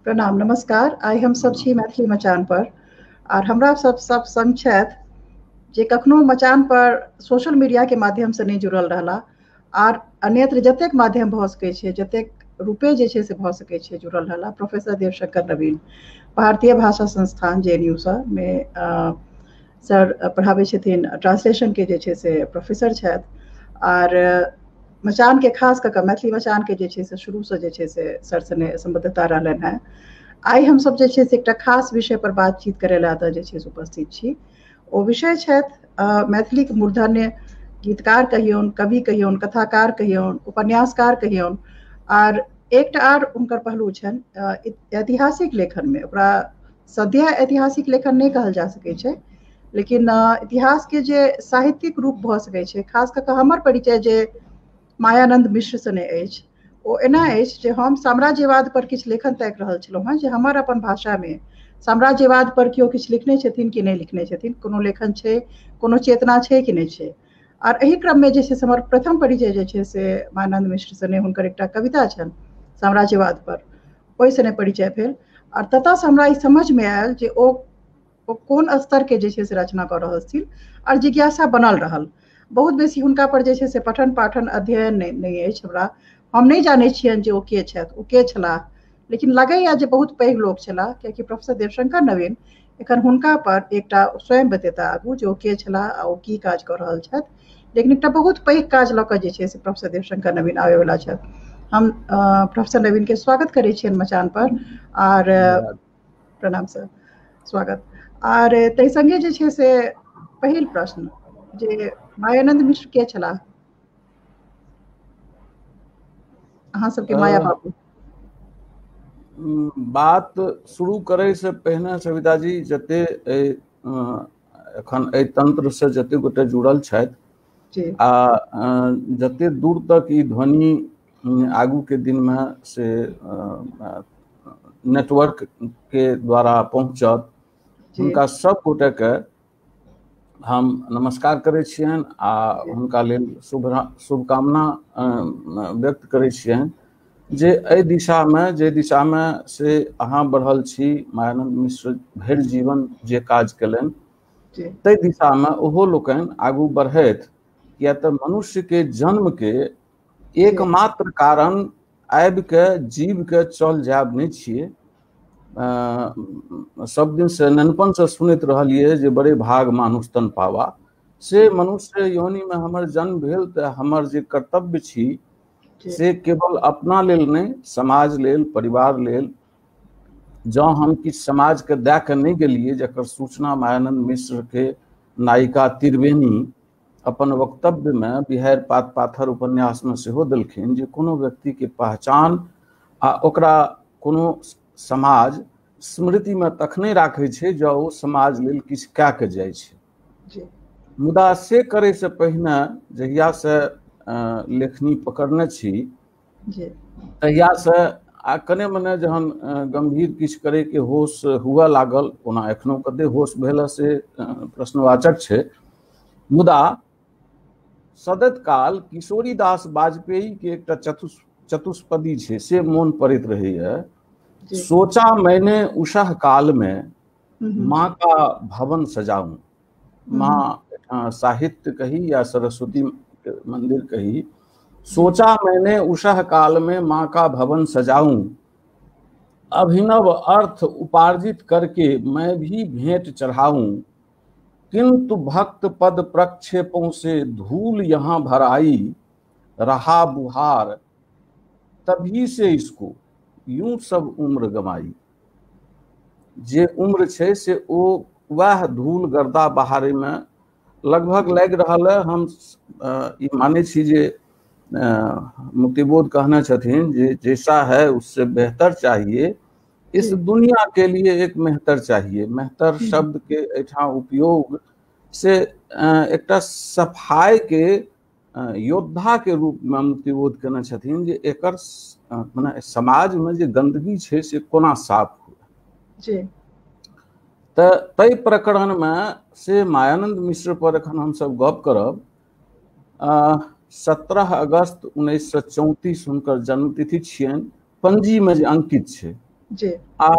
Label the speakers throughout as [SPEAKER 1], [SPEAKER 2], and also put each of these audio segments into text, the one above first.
[SPEAKER 1] प्रणाम, नमस्कार। आइ हम सब छी मैथिली मचान पर और हमरा सब सब संग छथि जे कखनो मचान पर सोशल मीडिया के माध्यम से नहि जुड़ल रहला आर अन्यत्र जतेक माध्यम भऽ सकै छै, जतेक रूपे जे छै से भऽ सकै छै जुड़ल रहला। प्रोफेसर देवशंकर नवीन, भारतीय भाषा संस्थान JNU सँ मे सर पढ़ाबै छथिन, ट्रांसलेशन के जे छै से प्रोफेसर छथि आर मचान के खास कऽ मैथिली मचान के जे छै से शुरू से जे छै से सर सने सम्बद्धता रहलनि हेँ। आइ हमसब जे छै से एकटा खास विषय पर बातचीत करै लए एतऽ जे छै से उपस्थित छी। ओ विषय छथि मैथिलीके मूर्धन्य गीतकार कहियौन, कवि कहियौन, कथाकार कहियौन, उपन्यासकार कहियौन आर एकटा आर हुनकर पहलू छनि ऐतिहासिक लेखनमे। ओकरा सद्य ऐतिहासिक लेखन नहि कहल जा सकै छै, लेकिन इतिहास के जे साहित्यिक रूप भऽ सकै छै, खास कऽ कऽ हमर परिचय जे मायानंद मिश्र सने अछि ओ एना अछि जे हम साम्राज्यवाद पर किछु लेखन ताकि रहल छलहुँ हेँ जे हमर अपन भाषामे साम्राज्यवाद पर केओ किछु लिखने छथिन कि नहि लिखने छथिन, कोनो लेखन छै, कोनो चेतना छै कि नहि छै। आर एहि क्रममे जे छै से हमर प्रथम परिचय जे छै से मायानंद मिश्र सने हुनकर एकटा कविता छनि साम्राज्यवाद पर, ओहि सने परिचय भेल आर ततऽसँ हमरा ई समझमे आयल जे ओ कोन स्तरके जे छै से रचना कऽ रहल छथिन आर जिज्ञासा बनल रहल। बहुत बेसी हुनका पर जे छै से पठन पाठन अध्ययन नहि अछि हमरा। हम नहि जानै छियनि जे ओ के छथि, ओ के छलाह, लेकिन लगैया जे बहुत पैघ लोक छलाह, कियाकि प्रोफेसर देवशंकर नवीन एखन हुनका पर एकटा स्वयं बतेता आगू जे ओ के छलाह आ ओ की काज कऽ रहल छथि। लेकिन एकटा बहुत पैघ काज लऽ कऽ जे छै से प्रोफेसर देवशंकर नवीन आबैवला छथि। हम प्रोफेसर नवीन के स्वागत करै छियनि मचान पर आर प्रणाम सर, स्वागत। आर ताहि संगे जे छै से पहिल प्रश्न जे मायानंद मिश्र के छलाह? अहाँ सबके माया बाबू।
[SPEAKER 2] बात शुरू करे से पहिने सविता जी, जते एखन एहि तंत्र से जते गोटे जुड़ल छथि आ जते दूर तक ई ध्वनि आगू के दिन में से नेटवर्क के द्वारा पहुँचत, हुनका सब गोटे के हम नमस्कार करै छियनि आ हुनका लेल शुभकामना व्यक्त करै छियनि जे एहि दिशामे, जे दिशामे से अहाँ बढ़ल छी, मायानंद मिश्र भरि जीवन जे काज केलनि ताहि दिशामे ओहो लोकनि आगू बढ़थि, किया तऽ मनुष्यके जन्मके एकमात्र कारण आबिके जीवके चल जायब नहि छियै। सब दिनसँ नेनपनसँ सुनैत रहलियै जे बड़े भाग मानुष तन पावा, से मनुष्य योनिमे हमर जन्म भेल तऽ हमर जे कर्तव्य छी से केवल अपना लेल नहि, समाज लेल, परिवार लेल। जँ हम किछु समाजके दए कऽ नहि गेलियै, जकर सूचना मायानंद मिश्रके नायिका त्रिवेणी अपन वक्तव्यमे बिहार पात पाथर उपन्यासमे सेहो देलखिन जे कोनो व्यक्तिके पहचान आ ओकरा कोनो समाज स्मृतिमे तखने राखै छै जँ ओ समाज लेल किछु कए कऽ जाइ छै। मुदा से करैसँ पहिने जहियासँ लेखनी पकड़ने छी तहियासँ आ कने मने जहन गंभीर किछु करैके होश हुअ लागल, ओना एखनो कते होश भेल से प्रश्नवाचक छै, मुदा सदत काल किशोरी दास वाजपेयी के एकटा चतुष्पदी छै से मोन पड़ैत रहैया। सोचा मैंने उषा काल में माँ का भवन सजाऊं, माँ साहित्य कही या सरस्वती मंदिर कही, सोचा मैंने उषा काल में माँ का भवन सजाऊं, अभिनव अर्थ उपार्जित करके मैं भी भेंट चढ़ाऊं, किंतु भक्त पद प्रक्षेपों से धूल यहाँ भर आई, रहा बुहार तभी से इसको यूं सब उम्र गमाई। जे उम्र छै से ओ वह धूल गर्दा बहारे में लगभग लागि रहल है। हम ई मानै छी जे मुक्तिबोध कहने छथिन जे जैसा है उससे बेहतर चाहिए, इस दुनिया के लिए एक मेहतर चाहिए। मेहतर शब्द के एहिठाम उपयोग से एकटा सफाई के योद्धा के रूप में मुक्तिबोध केने छथिन जे एकर मने समाज में जे गंदगी छै से कोना साफ हुए। तऽ ताहि प्रकरण में से मायानंद मिश्र पर एखन हमसब गप करब। 17 अगस्त 1934 हुनकर जन्मतिथि छियनि, पंजी में जे अंकित छै।
[SPEAKER 1] जी।
[SPEAKER 2] आ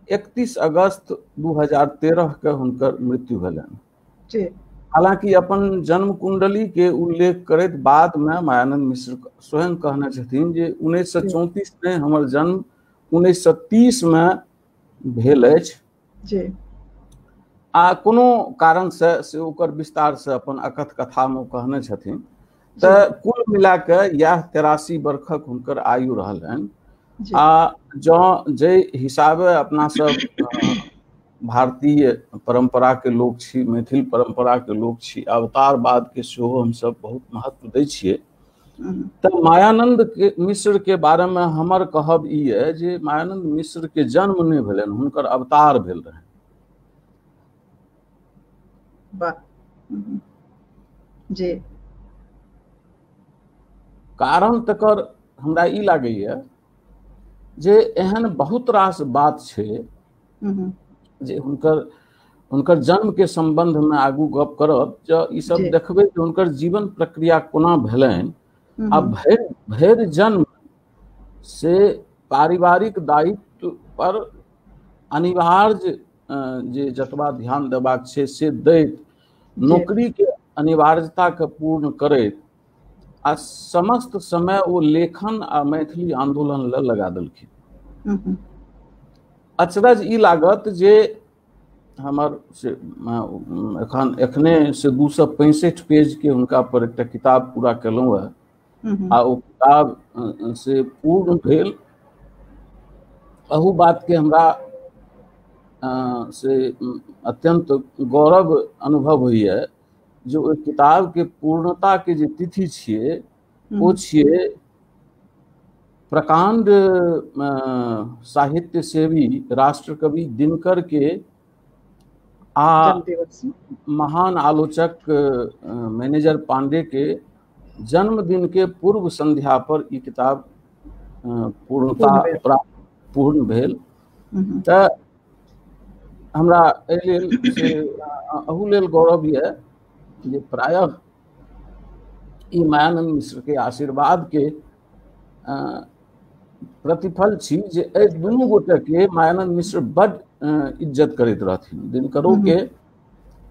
[SPEAKER 2] 31 अगस्त 2013 के हुनकर मृत्यु भेलनि
[SPEAKER 1] जी।
[SPEAKER 2] हालांकि अपन जन्म कुंडली के उल्लेख करैत बाद में मायानंद मिश्र स्वयं कहने छथिन जे 1934 में हमर जन्म 1930 में भेल अछि
[SPEAKER 1] जी।
[SPEAKER 2] आ कोनो कारण से ओकर विस्तार से अपन अकथ कथा में कहने छथिन। तऽ कुल मिला के इएह 83 वर्षक हुनकर आयु रहलनि। आ जँ जे हिसाबे अपना सब भारतीय परंपरा के लोक छी, मैथिल परंपरा के लोक छी, अवतारवाद के सेहो हमसब बहुत महत्व दै छियै, तऽ मायानंद के मिश्र के बारे में हमर कहब ई है जे मायानंद मिश्र के जन्म नहि भेलनि, हुनकर अवतार भेल रहनि।
[SPEAKER 1] वाह जी।
[SPEAKER 2] कारण तकर हमरा ई लागैया जे एहन बहुत रास बात छै जे हुनकर हुनकर जन्म के संबंध में आगू गप करब, जँ ई सब देखबै जे हुनकर जीवन प्रक्रिया कोना भेलनि आ भरि जन्म से पारिवारिक दायित्व पर अनिवार्य जे जतबा ध्यान देबाक छै से दैत, नौकरी के अनिवार्यता के पूर्ण करैत आ समस्त समय ओ लेखन आ मैथिली आंदोलन ल लगा देलखिन। अचरज ई लागत जे हमर से एखन एखने से 265 पेज के हुनका पर एकटा किताब पूरा केलहुँ हेँ आ ओ किताब से पूर्ण भेल। अहू बात के हमरा से अत्यंत गौरव अनुभव होइए जे ओहि किताब के पूर्णता के जे तिथि छियै ओ छियै प्रकांड साहित्य सेवी राष्ट्रकवि दिनकर के आ महान आलोचक मैनेजर पांडे के जन्मदिन के पूर्व संध्या पर ई किताब पूर्णता प्राप्त पूर्ण भेल। तऽ हमरा एहि लेल से अहू लेल गौरव यऽ जे प्रायः ई मायानंद मिश्र के आशीर्वाद के प्रतिफल छी जे एहि दुनू गोटे के मायानंद मिश्र बड इज्जत करैत रहथिन, दिनकरो के,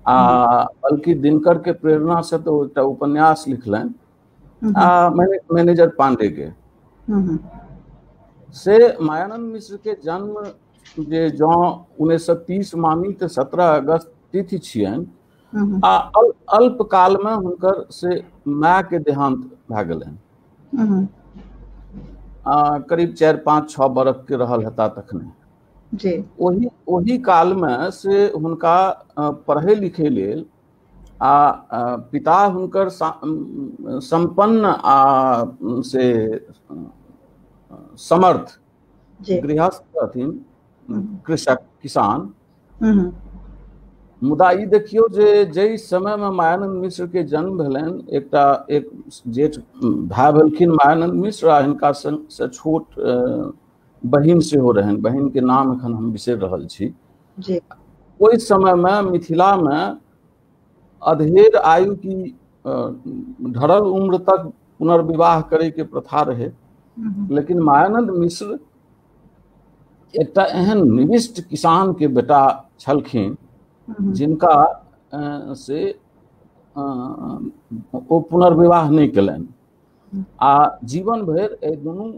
[SPEAKER 2] आ बल्कि दिनकर के प्रेरणा से तो एकटा उपन्यास लिखलनि आ मैनेजर पांडे के। से मायानंद मिश्र के जन्म जे जँ 1930 मानी तऽ 17 अगस्त तिथि छियनि आ अल्पकाल में हुनकर से माय के देहांत भए गेलनि। करीब 4, 5, 6 बरख के रहल हेता तखने
[SPEAKER 1] जी।
[SPEAKER 2] ओही काल में से हुनका पढ़े लिखे लेल आ पिता हुनकर संपन्न आ से समर्थ गृहस्थ रहथिन, कृषक किसान। मुदा ई देखियौ जे जाहि समय में मायानंद मिश्र के जन्म भेलनि, एक जेठ भाय भेलखिन मायानंद मिश्र आ हिनका से छोट बहिन सेहो रहनि, बहिन के नाम एखन हम बिसरि रहल छी। ओहि समय में मिथिला में अधेड़ आयु की ढरल उम्र तक पुनर्विवाह करे के प्रथा रहे, लेकिन मायानंद मिश्र एकटा एहन निविष्ट किसान के बेटा छलखिन जिनका से ओ पुनर्विवाह नहि केलनि आ जीवन भरि एहि दुनू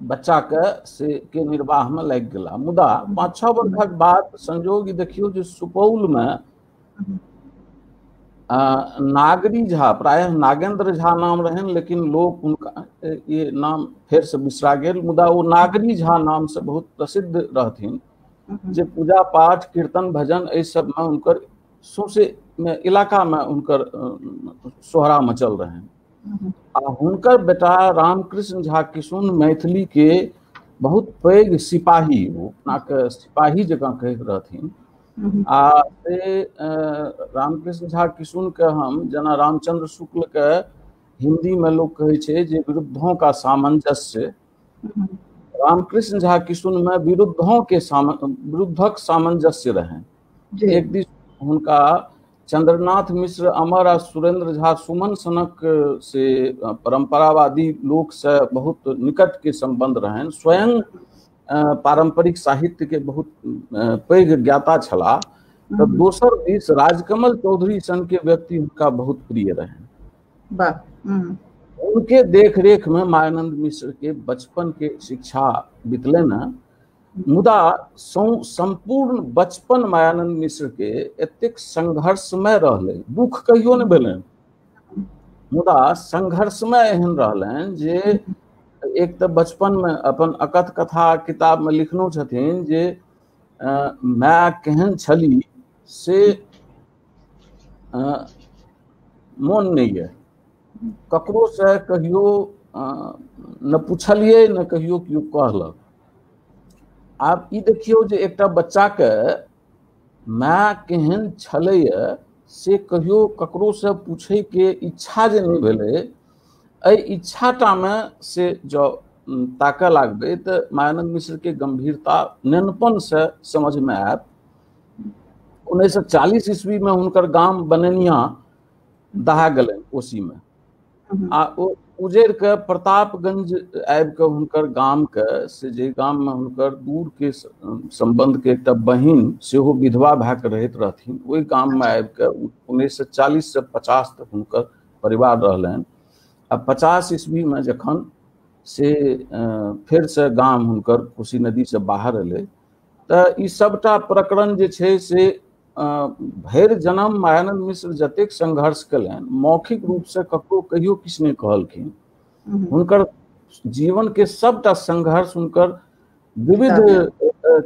[SPEAKER 2] बच्चा के से के निर्वाह में लागि गेला। मुदा 5-6 वर्षक बाद संजोग देखियौ जे सुपौल में नागरी झा, प्रायः नागेंद्र झा नाम रहनि, लेकिन लोक हुनका ये नाम फेर से बिसरा गेल, मुदा ओ नागरी झा नाम से बहुत प्रसिद्ध रहथिन जे पूजा पाठ कीर्तन भजन एहि सब में हुनकर सौंसे इलाका में हुनकर सोहरा मचल रहनि। आ हुनकर बेटा रामकृष्ण झा किशुन मैथिली के बहुत पैघ सिपाही, ओ अपना के सिपाही जकाँ कहैत रहथिन। आ से रामकृष्ण झा किशुन के हम जेना रामचंद्र शुक्ल के हिंदी में लोग कहै छै जे विरुद्धों का सामंजस्य, रामकृष्ण झा किशुन में विरुद्धों के विरुद्धक सामंजस्य रहनि। एक दिस हुनका चंद्रनाथ मिश्र अमर आ सुरेंद्र झा सुमन सनक से परंपरावादी लोक से बहुत निकट के संबंध रहनि, स्वयं पारंपरिक साहित्य के बहुत पैघ ज्ञाता छलाह, तो दोसर दिस राजकमल चौधरी सन के व्यक्ति हुनका बहुत प्रिय रहनि। उनके देखरेख में मायानंद मिश्र के बचपन के शिक्षा बितले न, मुदा संपूर्ण बचपन मायानंद मिश्र के एतेक संघर्षमय रहलै, दुख कहियो नहि भेलनि, मुदा संघर्षमय एहन रहलनि जे एक तऽ बचपन में अपन अकथ कथा किताब में लिखनो छथिन जे माय केहन छली से मोन नहीं है, ककरो से कहियो न पुछलिए न कहियो केओ कहलक। आब ई देखियौ जे एकटा बच्चा के माय केहन छलैया से कहियो ककरो से पूछे के इच्छा जे नहीं भेलै, एहि इच्छाटा में से जँ ताकऽ लागबै तऽ मायानंद मिश्र के गंभीरता नेनपन से समझ में आयत। 1940 ईस्वी में हुनकर गाम बनेनिया दहा गेलनि कोसी में, आ ओ उजड़ के प्रतापगंज आबि के हुनकर गाम के से जे गाम में हुनकर दूर के संबंध के एकटा बहिन सेहो विधवा भए के रहैत रहथिन, ओहि गाम में आबि के 1940 से 50 तक हुनकर परिवार रहलनि। आ 50 ईस्वी में जखन से फेर से गाम हुनकर कोसी नदी से बाहर एलै तऽ ई सबटा प्रकरण जे छै से भरि जन्म मायानंद मिश्र जतेक संघर्ष कयलनि मौखिक रूप से ककरो कहियो किछु नहि कहलखिन। हुनकर जीवन के सबटा संघर्ष हुनकर विविध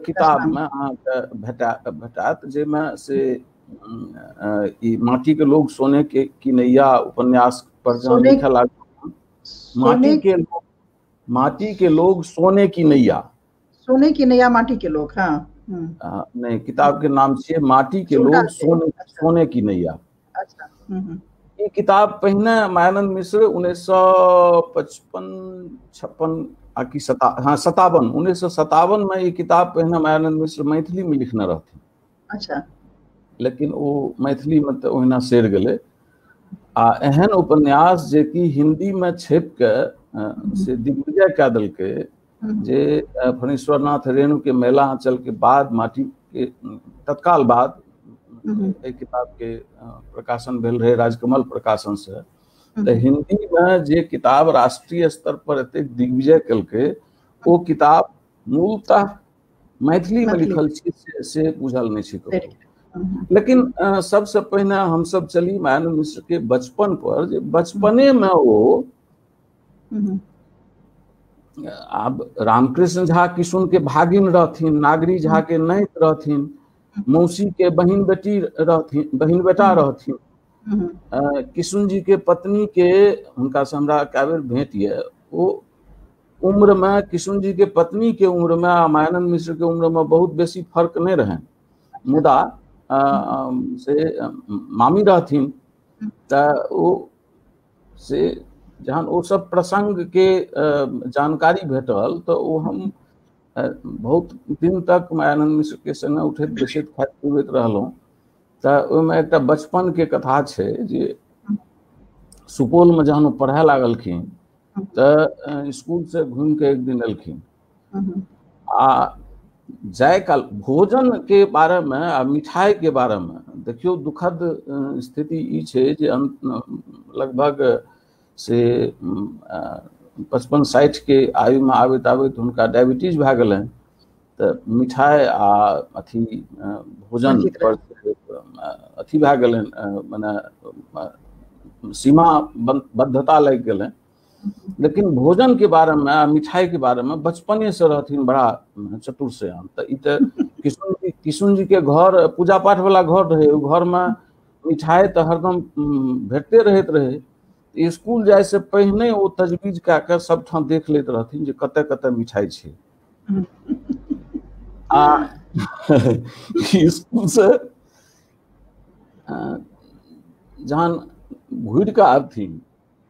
[SPEAKER 2] किताब में अहाँके भेटात, जाहिमे से ई माटी के लोग सोने के किनैया उपन्यास पर जहाँ लिखऽ लागल, माटी के लोग सोने की नैया,
[SPEAKER 1] सोने की नैया माटी के लोग, हाँ
[SPEAKER 2] नहीं किताब के नाम छियै माटी के लोग सोने सोने की नैया।
[SPEAKER 1] अच्छा,
[SPEAKER 2] ये किताब पहिने मायानंद मिश्र 1955 56 आकि 57 1957 में ये किताब पहिने मायानंद मिश्र मैथिली में लिखने रहथिन।
[SPEAKER 1] अच्छा,
[SPEAKER 2] लेकिन वो मैथिली में तो ओहिना सड़ि गेलै। आ एहन उपन्यास जे कि हिंदी में छपि के से दिग्विजय कए देलकै जे फणीश्वरनाथ रेणु के मेला आंचल के बाद माटी के तत्काल बाद एहि किताब के प्रकाशन भेल रहे राजकमल प्रकाशन से, तऽ हिंदी में जे किताब राष्ट्रीय स्तर पर एतेक दिग्विजय केलकै ओ किताब मूलतः मैथिली में लिखल छै से बुझल नहि छै ककरो। लेकिन सबसे पहिने हमसब चली मायानंद मिश्र के बचपन पर, जे बचपने में ओ आब रामकृष्ण झा किशुन के भागिन रहथिन, नागरी झा के नैत रहथिन, मौसी के बहिन बेटी रहथिन, बहिन बेटा रहथिन, किशुन जी के पत्नी के हुनका से हमरा कए बेर भेंट ये, ओ उम्र में किशुन जी के पत्नी के उम्र में आ मायानंद मिश्र के उम्र में बहुत बेसी फर्क नहीं रहनि, मुदा से मामी रहथिन तऽ ओ से जहन ओ सब प्रसंग के जानकारी भेटल तऽ ओ हम बहुत दिन तक मायानंद मिश्र के संगे उठैत बैसैत खाइत पीबैत रहलहुँ। तऽ ओहिमे एकटा बचपन के कथा छै जे सुपौल में जहन ओ पढ़य लागलखिन तऽ स्कूल से घूमि के एक दिन एलखिन आ जाय काल भोजन के बारे में आ मिठाई के बारे में देखियौ दुखद स्थिति ई छै जे लगभग से 55-60 के आयु में आबैत आबैत हुनका डायबिटीज भए गेलनि, तऽ मिठाई आ अथी भोजन पर अथी भए गेलनि, मने सीमा बद्धता लागि गेलनि। लेकिन भोजन के बारे में आ मिठाई के बारे में बचपने से रहथिन बड़ा चतुर सयान। तऽ ई तऽ किशुन जी के घर पूजा पाठ वाला घर रहे, ओहि घर में मिठाई तऽ हरदम भेटते रहैत रहे। स्कूल जाय से पहिने ओ तजवीज कए कऽ सबठाम देख लैत रहथिन जे कतऽ कतऽ मिठाई छै। आ स्कूल से जहन घुरि कऽ आबथिन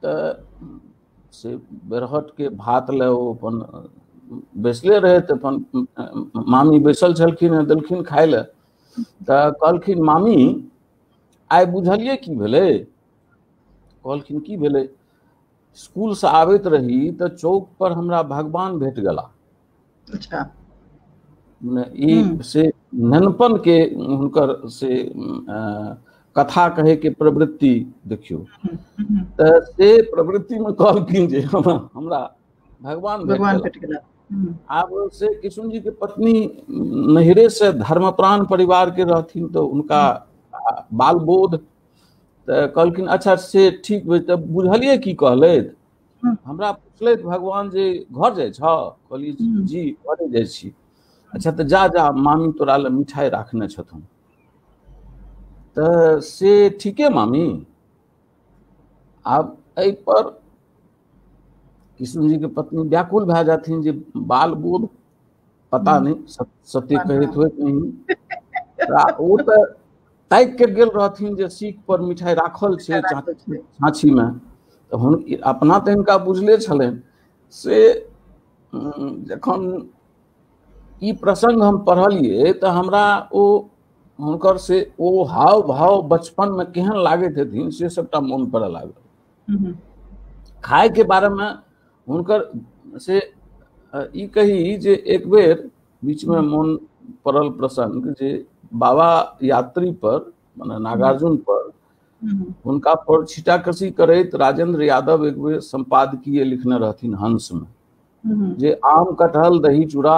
[SPEAKER 2] तऽ से बेरहट के भात लए ओ अपन बैसले रहै, तऽ अपन मामी बैसल छलखिन हेँ, देलखिन खाय लए, तऽ कहलखिन मामी आइ बुझलियै की भेलै? कहलखिन की भेलै? स्कूलसँ आबैत रही तऽ चौक पर हमरा भगवान भेट गेला।
[SPEAKER 1] अच्छा।
[SPEAKER 2] ई से नेनपन के हुनकर से कथा कहे के प्रवृत्ति देखियौ, तऽ से प्रवृत्ति में कहलखिन जे हमरा भगवान भेट गेला। आब से किशुन जी के पत्नी नहिरे से धर्मप्राण परिवार के रहथिन, तऽ हुनका बाल बोध, तऽ कहलखिन अच्छा से ठीक भेल। तऽ बुझलियै की कहलथि? हमरा पुछलथि भगवान जे घर जाइ छह? कहलियै जी घरे जाइ छी। अच्छा तऽ जा जा, मामी तोरा लए मिठाइ राखने छथुन। तऽ से ठीके मामी? आब एहि पर किशुन जी के पत्नी व्याकुल भए जाथिन जे बाल बोध पता नहि सत्य कहैत होइत नहीं। ओ तऽ ताकि के गेल रहथिन जे सीख पर मिठाइ राखल छै छाँछी में, तऽ हुन अपना तऽ हिनका बुझले छलनि। से जखन ई प्रसंग हम पढ़लियै तऽ हमरा ओ हुनकर से ओ हाव भाव बचपन में केहन लागैत हेथिन से सबटा मोन पड़ऽ लागल। खाय के बारे में हुनकर से ई कही जे एक बेर बीच में मोन पड़ल प्रसंग जे बाबा यात्री पर माने नागार्जुन पर हुनका पर छीटाकसी करैत राजेंद्र यादव एक बेर संपादकीय लिखने रहथिन हंस में जे आम कटहल दही चूड़ा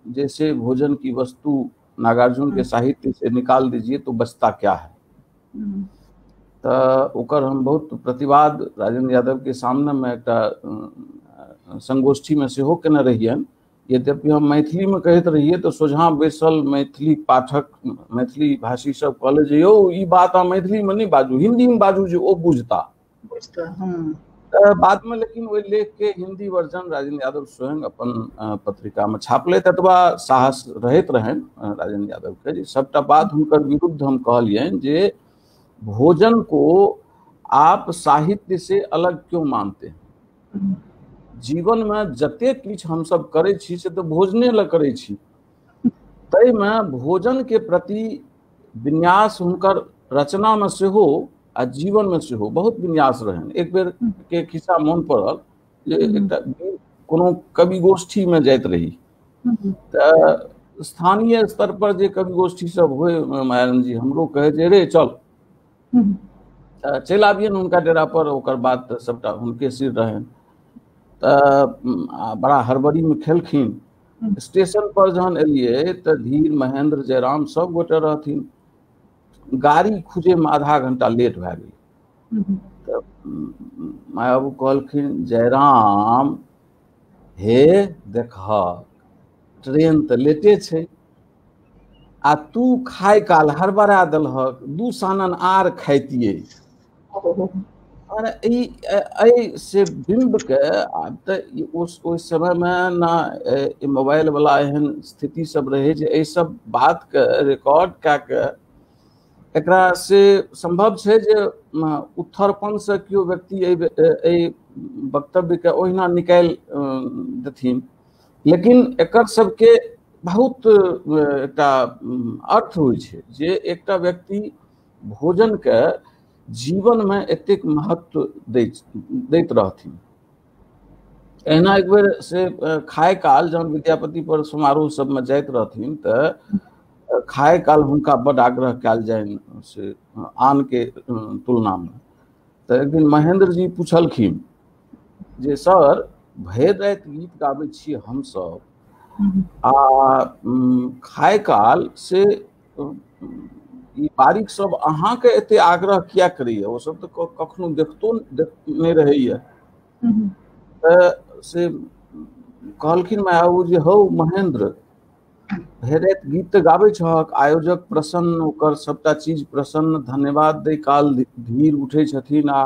[SPEAKER 2] जैसे भोजन की वस्तु नागार्जुन के साहित्य से निकाल दीजिए तो बचता क्या है। तऽ ओकर हम बहुत प्रतिवाद राजेंद्र यादव के सामने में एकटा संगोष्ठी में सेहो केने रहियनि। यद्यपि हम मैथिली में कहैत रहियै तऽ सोझाँ बैसल मैथिली पाठक मैथिली भाषी सब कहले जे यौ ई बात अहाँ मैथिली में नहि बाजू, हिंदी में बाजू जे ओ बुझता। बाद में लेकिन ओहि लेख के हिंदी वर्जन राजेंद्र यादव स्वयं अपन पत्रिका में छापले। ततबा साहस रहैत रहनि राजेंद्र यादव के जे सबटा बात हुनकर विरुद्ध हम कहलियनि जे भोजन को आप साहित्य से अलग क्यों मानते हैं? जीवन में जतेक किछु हमसब करै छी से तऽ भोजने लए करै छी, ताहिमे भोजन के प्रति विन्यास हुनकर रचना में सेहो आ जीवन में सेहो बहुत विन्यास रहनि। एक बेर के खिस्सा मोन पड़ल जे एकटा कोनो कवि गोष्ठी में जाइत रही तऽ स्थानीय स्तर पर जे कवि गोष्ठी सब होय, मायानंद जी हमरो कहै जे रे चल, तऽ चलि आबियनि हुनका डेरा पर। ओकर बाद तऽ सबटा हुनके सिर रहनि। तऽ बड़ा हड़बड़ी में खेलखिन। स्टेशन पर जहन एलियै तऽ धीर महेंद्र जयराम सब गोटे रहथिन। गाड़ी खुजे में आधा घंटा लेट भए गेल। तऽ माय बाबू कहलखिन जयराम हे देखहक ट्रेन तऽ लेटे छै आ तू खाय काल हड़बड़ा देलहक, दू सानन आर खाइतियै। अरे एहि से बिंब के आब तऽ ओहि समय में ना मोबाइल वाला एहन स्थिति सब रहे जे एहि सब बात के रिकॉर्ड कए के एकरा से संभव छै जे उत्थरपन से केओ व्यक्ति एहि वक्तव्य के ओहिना निकालि देथिन, लेकिन एकर सबके बहुत एकटा अर्थ होइ छै जे एकटा व्यक्ति भोजन के जीवन में एतेक महत्व दैत रहथिन। एहिना एक बेर से खाय काल जहन विद्यापति पर समारोह सबमे जाइत रहथिन तऽ खाय काल हुनका बड आग्रह कयल जाइन से आन के तुलना में। तऽ एक दिन महेंद्र जी पुछलखिन जे सर भरि राति गीत गाबै छी हमसब आ खाय काल से ई बारीक सब अहाँके एते आग्रह किया करैया, ओ सब तऽ कखनो देखतो नहि रहैया। तऽ से कहलखिन माय बाबू जे हौ महेंद्र भरि राति गीत तऽ गाबै छहक, आयोजक प्रसन्न, ओकर सबटा चीज प्रसन्न, धन्यवाद दै काल धीर उठै छथिन आ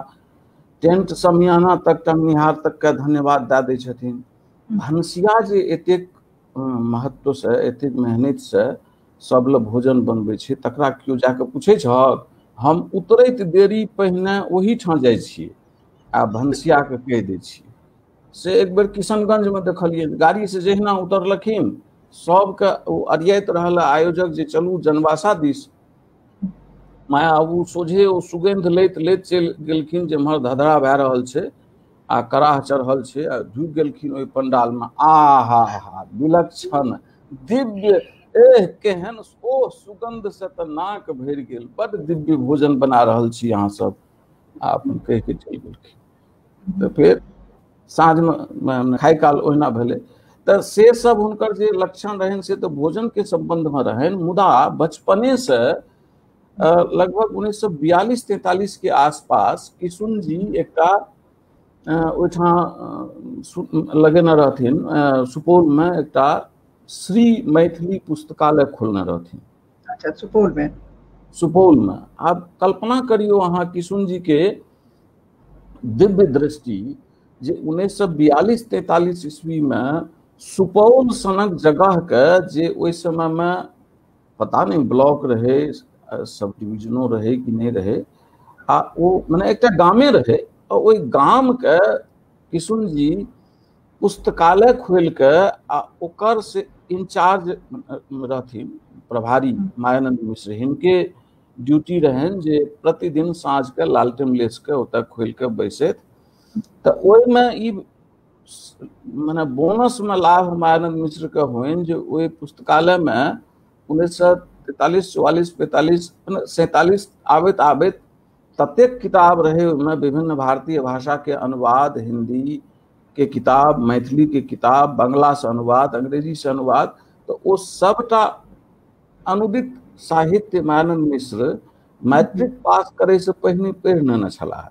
[SPEAKER 2] टेंट समियाना तक टंगनिहार तक के धन्यवाद दए दै छथिन। भनसिया जे एतेक महत्व से एतेक मेहनत से सब लए भोजन बनबै छै तकरा केओ जाके पूछै छहक? हम उतरैत देरी पहिने ओहिठाम जाइ छियै आ भनसिया के कहि दै छियै। से एक बेर किशनगंज में देखलियै, गाड़ी से जहिना उतरलखिन सबके ओ अरियाइत रहल आयोजक जे चलू जनवासा दिस। माया ओ सोझे ओ सुगन्ध लैत लैत चलि गेलखिन जेम्हर धधरा भए रहल छै आ कराह चढ़ल छै, आ ढुकि गेलखिन ओहि पंडालमे। आ हा हा, विलक्षण दिव्य, एह केहन ओ सुगंध से तऽ नाक भरि गेल, बड दिव्य भोजन बना रहल छी अहाँ सब, आ अपन कहि के चलि गेलखिन। तऽ फेर साँझमे खाय काल ओहिना भेलै। तऽ से सब हुनकर जे लक्षण रहनि से तऽ भोजन के संबंध में रहनि, मुदा बचपने से लगभग 1942-43 के आसपास किशुन जी एकटा ओहिठाम लगेने रहथिन, सुपौल में एकटा श्री मैथिली पुस्तकालय खोलने रहथिन।
[SPEAKER 1] अच्छा, सुपौल में?
[SPEAKER 2] सुपौल में। आब कल्पना करियौ अहाँ किशुन जी के दिव्य दृष्टि जे 1942-43 ईस्वी में सुपौल सनक जगह के, जे ओहि समय में पता नहीं ब्लॉक रहे, सब डिविजनो रहे कि नहीं रहे, आ ओ मने एकटा गामे रहे, और ओहि गाम के किशुन जी पुस्तकालय खोल के आ ओकर से इंचार्ज रहथिन, प्रभारी मायानंद मिश्र, हिनके ड्यूटी रहनि जे प्रतिदिन साँझ के लालटेन लेस के ओतऽ खोल के बैसैत। तऽ ओहिमे ई मने बोनस में लाभ मायानंद मिश्र के होइन जे ओहि पुस्तकालय में 1943, 44, 45, 47 आबैत आबैत ततेक किताब रहे ओहिमे, विभिन्न भारतीय भाषा के अनुवाद, हिंदी के किताब, मैथिली के किताब, बंगला से अनुवाद, अंग्रेजी से अनुवाद, तो ओ सबटा अनुदित साहित्य मायानंद मिश्र मैट्रिक पास करे से पहिने पढ़ि नेने छलाह।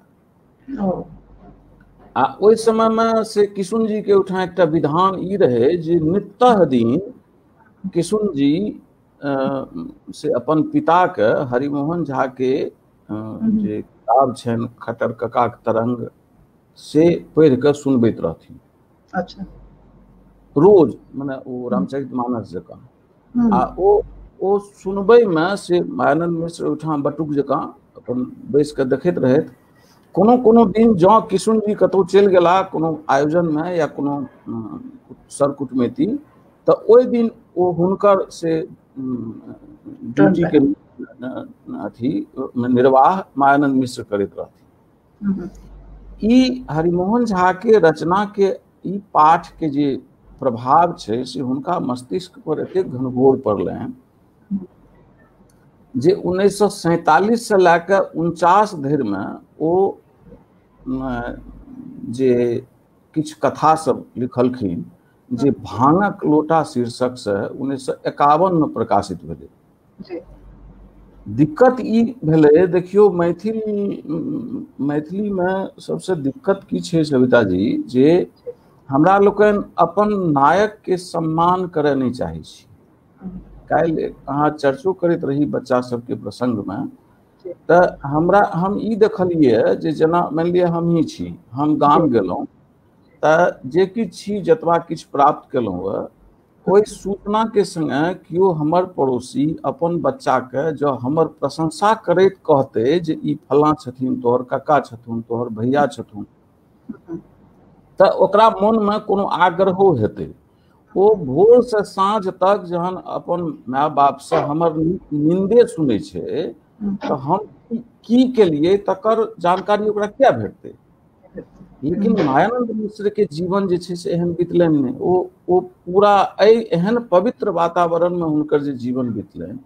[SPEAKER 2] आ ओहि समय में से किशुन जी के ओहिठाम एकटा विधान ई रहे जे नित्य दिन किशुन जी से अपन पिता के हरिमोहन झा के जे किताब छनि खटर ककाक तरंग से पढ़ि कऽ सुनबैत रहथिन।
[SPEAKER 1] अच्छा।
[SPEAKER 2] रोज, मने ओ रामचरित मानस जकाँ। आ ओ सुनबैमे से मायानंद मिश्र ओहिठाम बटुक जकाँ अपन बैस कऽ देखैत रहथि। कोनो कोनो दिन जँ किशुन जी कतहु चलि गेला कोनो आयोजनमे या कोनो सर कुटमैती, तऽ ओहि दिन ओ हुनकर से ड्यूटी के अथी निर्वाह मायानंद मिश्र करैत रहथिन। ई हरिमोहन झा के रचना के ई पाठ के जे प्रभाव छै से हुनका मस्तिष्क पर एतेक घनघोर पड़लनि जे 1947 से लए कऽ 49 धरिमे ओ जे किछु कथा सब लिखलखिन जे भांगक लोटा शीर्षक से 1951 में प्रकाशित भेलै। दिक्कत ई भेलै, देखियौ मैथिली में सबसे दिक्कत की छै सविता जी, जे हमरा लोकनि अपन नायक के सम्मान करय नहि चाहै छी। काल्हि अहाँ चर्चो करैत रही बच्चा सबके प्रसंगमे, तऽ हम ई देखलियै जे जेना मानि लिअ हमही छी, हम गाम गेलहुँ तऽ जे किछु छी जतबा किछु प्राप्त केलहुँ ओहि सूचना के संगे केओ हमर पड़ोसी अपन बच्चा के जँ हमर प्रशंसा करैत कहते जे ई फलाँ छथिन, तोहर कक्का छथुन, तोहर भैया छथुन, तऽ ओकरा मोनमे कोनो आग्रहो हेतै। ओ भोर से साँझ तक जहन अपन माय बाप से हमर निंदे सुनै छै तऽ हम की केलियै तकर जानकारी ओकरा किया भेटतै। लेकिन मायानंद मिश्र के जीवन जे छै से एहन बितलनि नहि। ओ पूरा एहि एहन पवित्र वातावरण में हुनकर जे जीवन बितलनि,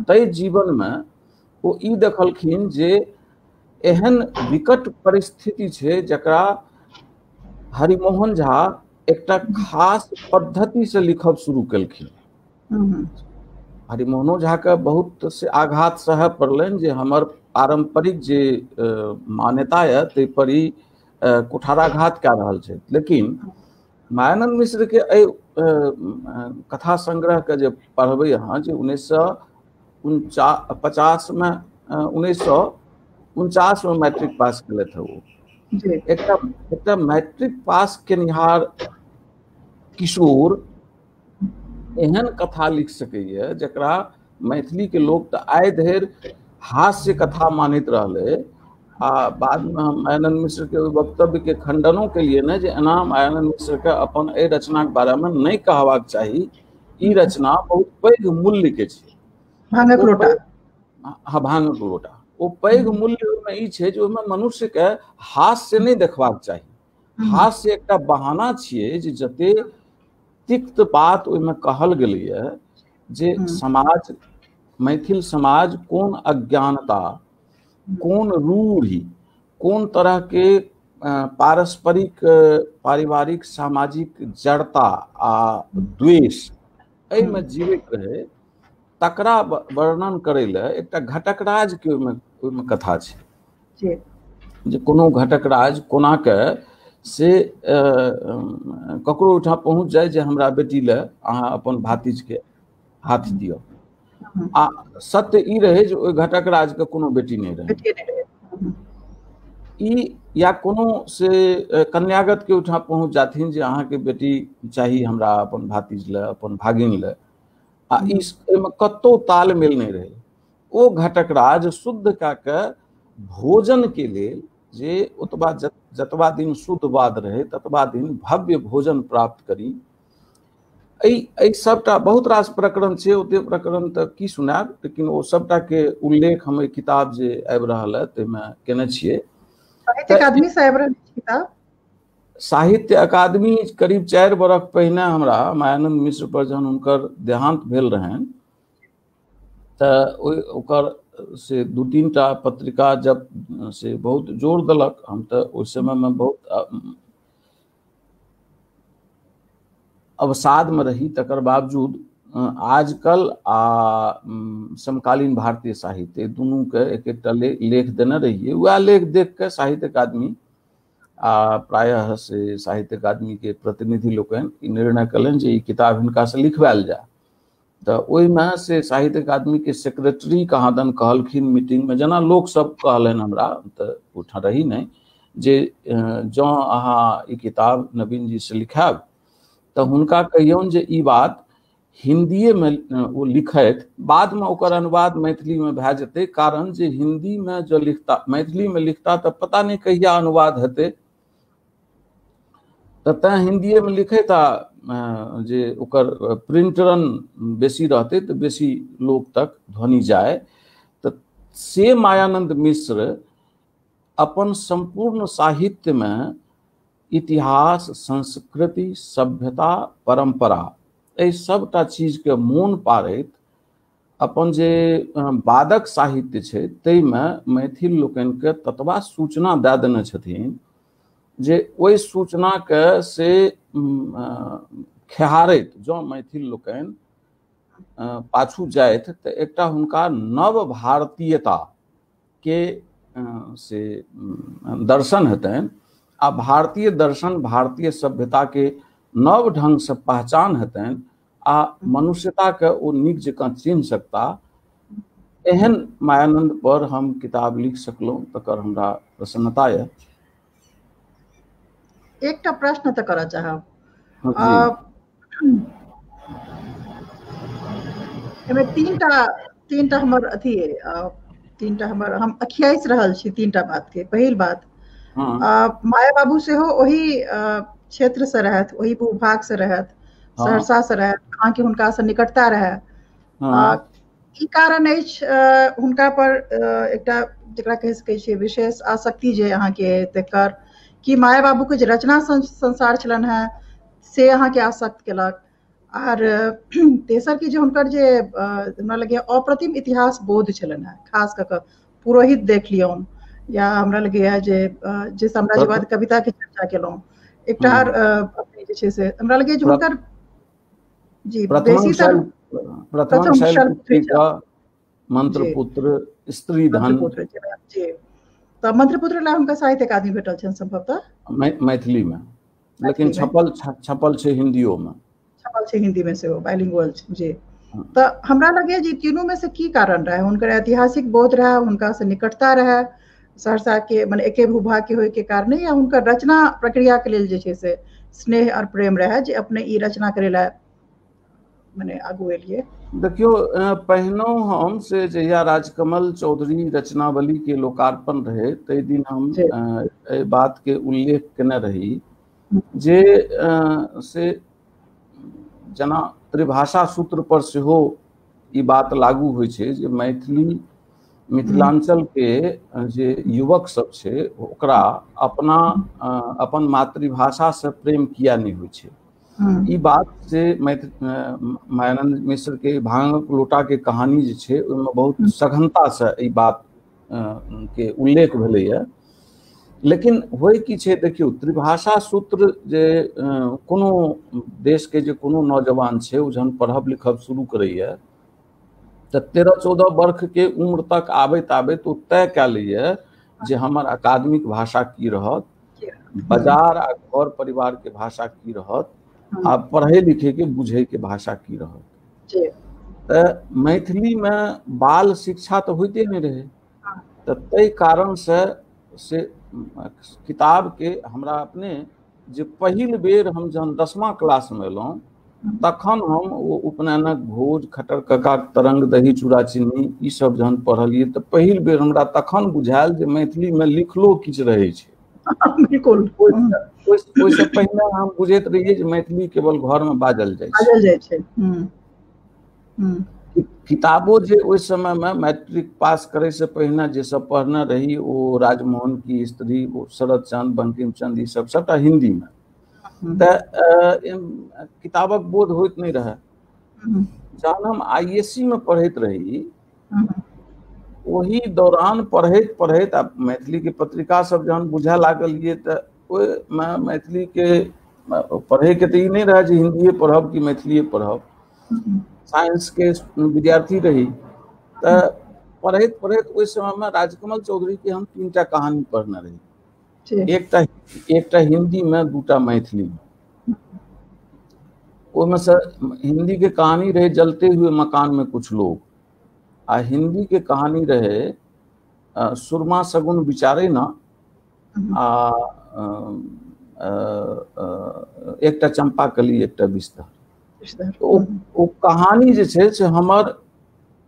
[SPEAKER 2] ताहि जीवन में ओ ई देखलखिन जे एहन विकट परिस्थिति छै जकरा हरिमोहन झा एकटा खास पद्धति से लिखब शुरू केलखिन। हरिमोहनो झा के बहुत से आघात सहय पड़लनि जे हमर पारंपरिक जे मान्यता यऽ ताहि पर ई कुठाराघात कए रहल छै। लेकिन मायानंद मिश्र के एहि कथा संग्रह के जे पढ़बै अहाँ, जे 1949 में 1949 में मैट्रिक पास केलथि ओ, एकटा मैट्रिक पास केनिहार किशोर एहन कथा लिख सकैए जकरा मैथिली के लोक तऽ आइ धरि हास्य कथा मानैत रहलै। आ बादमे हम मायानंद मिश्र के ओहि वक्तव्य के खंडनो केलिए ने जे एना मायानंद मिश्र के अपन एहि रचनाके बारेमे नहि कहबाक चाही, ई रचना बहुत पैघ मूल्य के छै।
[SPEAKER 1] भांगक लोटा।
[SPEAKER 2] हाँ, भांगक लोटा। ओ पैघ मूल्य ओहिमे ई छै जे ओहिमे मनुष्यके हास्य नहि देखबाक चाही। हास्य एकटा बहाना छियै जे जते तिक्त बात ओहिमे कहल गेलैए जे समाज, मैथिल समाज कोन अज्ञानता, कोन रूढ़ि, कोन तरहके पारस्परिक पारिवारिक सामाजिक जड़ता आ द्वेष एहिमे जीवित रहे, तकरा वर्णन करै लए एकटा घटकराज के ओहिमे कथा छै जे कोनो घटकराज कोना के से ककरो ओहिठाम पहुँच जाय जे हमरा बेटी लए अहाँ अपन भातिज के हाथ दिअ। आ सत्य ई रहे जे ओहि घटकराज के कोनो बेटी नहि रहे ई, या कोनो से कन्यागत के ओहिठाम पहुँच जाथिन जे अहाँके बेटी चाही हमरा अपन भातिज लए, अपन भागिन लए, आ ई एहिमे कतहु तालमेल नहि रहे। ओ घटकराज शुद्ध कए के भोजन के लेल जे ओतबा जतबा दिन शुद्धवाद रहे ततबा दिन भव्य भोजन प्राप्त करी। एहि सबटा बहुत रास प्रकरण छै, ओते प्रकरण तऽ की सुनायब, लेकिन ओ सबटा के उल्लेख हम एहि किताब जे आबि रहल है ताहिमे केने छियै।
[SPEAKER 1] साहित्य अकादमी से आबि रहल किताब,
[SPEAKER 2] साहित्य अकादमी करीब 4 बरख पहिने हमरा मायानंद मिश्र पर जहन हुनकर देहांत भेल रहनि तऽ ओकर से 2-3 टा पत्रिका जब से बहुत जोर देलक, हम तऽ ओहि समयमे बहुत अवसादमे रही, तकर बावजूद आजकल आ समकालीन भारतीय साहित्य दुनूके एक एकटा लेख देने रहियै। वएह लेख देख कऽ साहित्य अकादमी आ प्रायः से साहित्य अकादमी के प्रतिनिधि लोकनि ई निर्णय कयलनि जे ई किताब हिनकासँ लिखवायल जाय। तऽ ओहिमे से साहित्य अकादमी के सेक्रेटरी कहाँदन कहलखिन मीटिंगमे, जेना लोक सब कहलनि, हमरा तऽ ओहिठाम रही नहि, जे जँ अहाँ ई किताब नवीन जी से लिखायब तऽ हुनका कहियौन जे ई बात हिन्दीएमे ओ लिखथि, बादमे ओकर अनुवाद मैथिलीमे भए जेतै, कारण जे हिन्दीमे जँ लिखता, मैथिलीमे लिखता तऽ पता नहि कहिया अनुवाद हेतै, तऽ तैँ हिन्दीएमे लिखैत आ जे ओकर प्रिंटरन बेसी रहतै तऽ बेसी लोक तक ध्वनि जाय। तऽ से मायानंद मिश्र अपन सम्पूर्ण साहित्यमे इतिहास, संस्कृति, सभ्यता, परम्परा एहि सबटा चीजके मोन पारैत अपन जे बादक साहित्य छै ताहिमे मैथिल लोकनिके ततबा सूचना दए देने छथिन जे ओहि सूचनाके से खेहारैत जँ मैथिल लोकनि पाछू जाथि तऽ एकटा हुनका नव भारतीयता के से दर्शन हेतनि आ भारतीय दर्शन, भारतीय सभ्यता के नव ढंग से पहचान हेतनि आ मनुष्यता के ओ नीक जकाँ चिन्ह सकता। एहन मायानंद पर हम किताब लिख सकलहुँ तकर हमरा प्रसन्नता यऽ।
[SPEAKER 1] एकटा प्रश्न तऽ करऽ चाहब, एहिमे तीनटा हमर अथी तीनटा हमर हम अखियाइस रहल छी तीनटा बात के। पहिल बात, माया बाबू सेहो ओहि क्षेत्र से रहथि, ओहि भूभाग से रहथि, सहरसा से रहथि, अहाँके हुनका से निकटता रहै। ई कारण अछि हुनका पर एकटा जकरा कहि सकै छियै विशेष आसक्ति जे अहाँके, तकर कि माया बाबू के जे रचना संसार छलनि हेँ से अहाँके आसक्त केलक। आर तेसर की जे हुनकर जे हमरा लगैए अप्रतिम इतिहास बोध छलनि हेँ, खास कऽ कऽ पुरोहित देख लियौन, या हमरा लगैए जे जे साम्राज्यवाद कविता के चर्चा केलहुँ, एकटा आर जे छै से हमरा लगैए जे हुनकर जी बेसीतर
[SPEAKER 2] प्रथम शैलपुत्र, मंत्रपुत्र, स्त्री धन
[SPEAKER 1] जी। तऽ मंत्रपुत्र ला हुनका साहित्य अकादमी भेटल छनि संभवतः
[SPEAKER 2] मैथिली में, लेकिन छपल छपल छै हिंदियो में,
[SPEAKER 1] छपल छै हिंदी में सेहो, बाइलिंगुअल छै जी। तऽ हमरा लगैए जे तीनू में से की कारण रहै, हुनकर ऐतिहासिक बोध रहै, हुनका से निकटता रहै सहरसा के, मने एके भूभाग के होय के कारण, या हुनकर रचना प्रक्रिया के लेल जे छै से स्नेह और प्रेम रहै जे अपने ई रचना करै लए मने आगू एलियै।
[SPEAKER 2] देखियौ, पहिनो हम से जहिया राजकमल चौधरी रचनावली के लोकार्पण रहे ताहि दिन हम एहि बात के उल्लेख केने रही जे से जेना त्रिभाषा सूत्र पर सेहो ई बात लागू होइ छै जे मैथिली मिथिलांचल के जे युवक सब छै ओकरा अपना अपन मातृभाषा से प्रेम किया नहि होइ छै। ई बात से मायानंद मिश्र के भांगक लोटा के कहानी जे छै ओहिमे बहुत सघनता से ई बात के उल्लेख भेलैया। लेकिन होइ की छै, देखियौ त्रिभाषा सूत्र जे कोनो देश के जे कोनो नौजवान छै ओ जहन पढ़ब लिखब शुरू करैया तऽ 13-14 वर्ष के उम्र तक आबैत आबैत ओ तय कए लैया जे हमर अकादमिक भाषा की रहत, बाजार आ घर परिवार के भाषा की रहत, आ पढ़े लिखे के बुझे के भाषा की रहत। तऽ मैथिली में बाल शिक्षा तऽ होइते नहि रहे, तऽ ताहि कारण से किताब के हमरा अपने जे पहिल बेर हम जहन 10मा क्लास में एलहुँ तखन हम ओ उपनयनक भोज, खटर ककाक तरंग, दही चूड़ा चीनी ई सब जहन पढ़लियै तऽ पहिल बेर हमरा तखन बुझायल जे मैथिली में लिखलो किछु रहै छै।
[SPEAKER 1] बिल्कुल।
[SPEAKER 2] ओहिसँ पहिने हम बुझैत रहियै जे मैथिली केवल घर में बाजल जाइ छै। किताबो जे ओहि समय में मैट्रिक पास करे से पहिने जे सब पढ़ने रही ओ राजमोहन की स्त्री, ओ शरद चंद, बंकिम चंद, ई सब सबटा हिंदी में, तऽ किताबक बोध होइत नहि रहै। जहन हम ISC में पढ़ैत रही ओहि दौरान पढ़ैत पढ़ैत आ मैथिली के पत्रिका सब जहन बुझए लागलियै तऽ ओहिमे मैथिली के पढ़ैके तऽ ई नहि रहै जे हिंदिए पढ़ब कि मैथिलीए पढ़ब, साइंस के विद्यार्थी रही। तऽ पढ़ैत पढ़ैत ओहि समयमे राजकमल चौधरी के हम 3टा कहानी पढ़ने रही, एकटा हिंदी में, 2टा मैथिली में। ओहिमे से हिंदी के कहानी रहे जलते हुए मकान में कुछ लोग, आ हिंदी के कहानी रहे सुरमा सगुन विचारे ना, आ एकटा चंपाकली, एकटा बिस्तर। ओ कहानी जे छै से हमर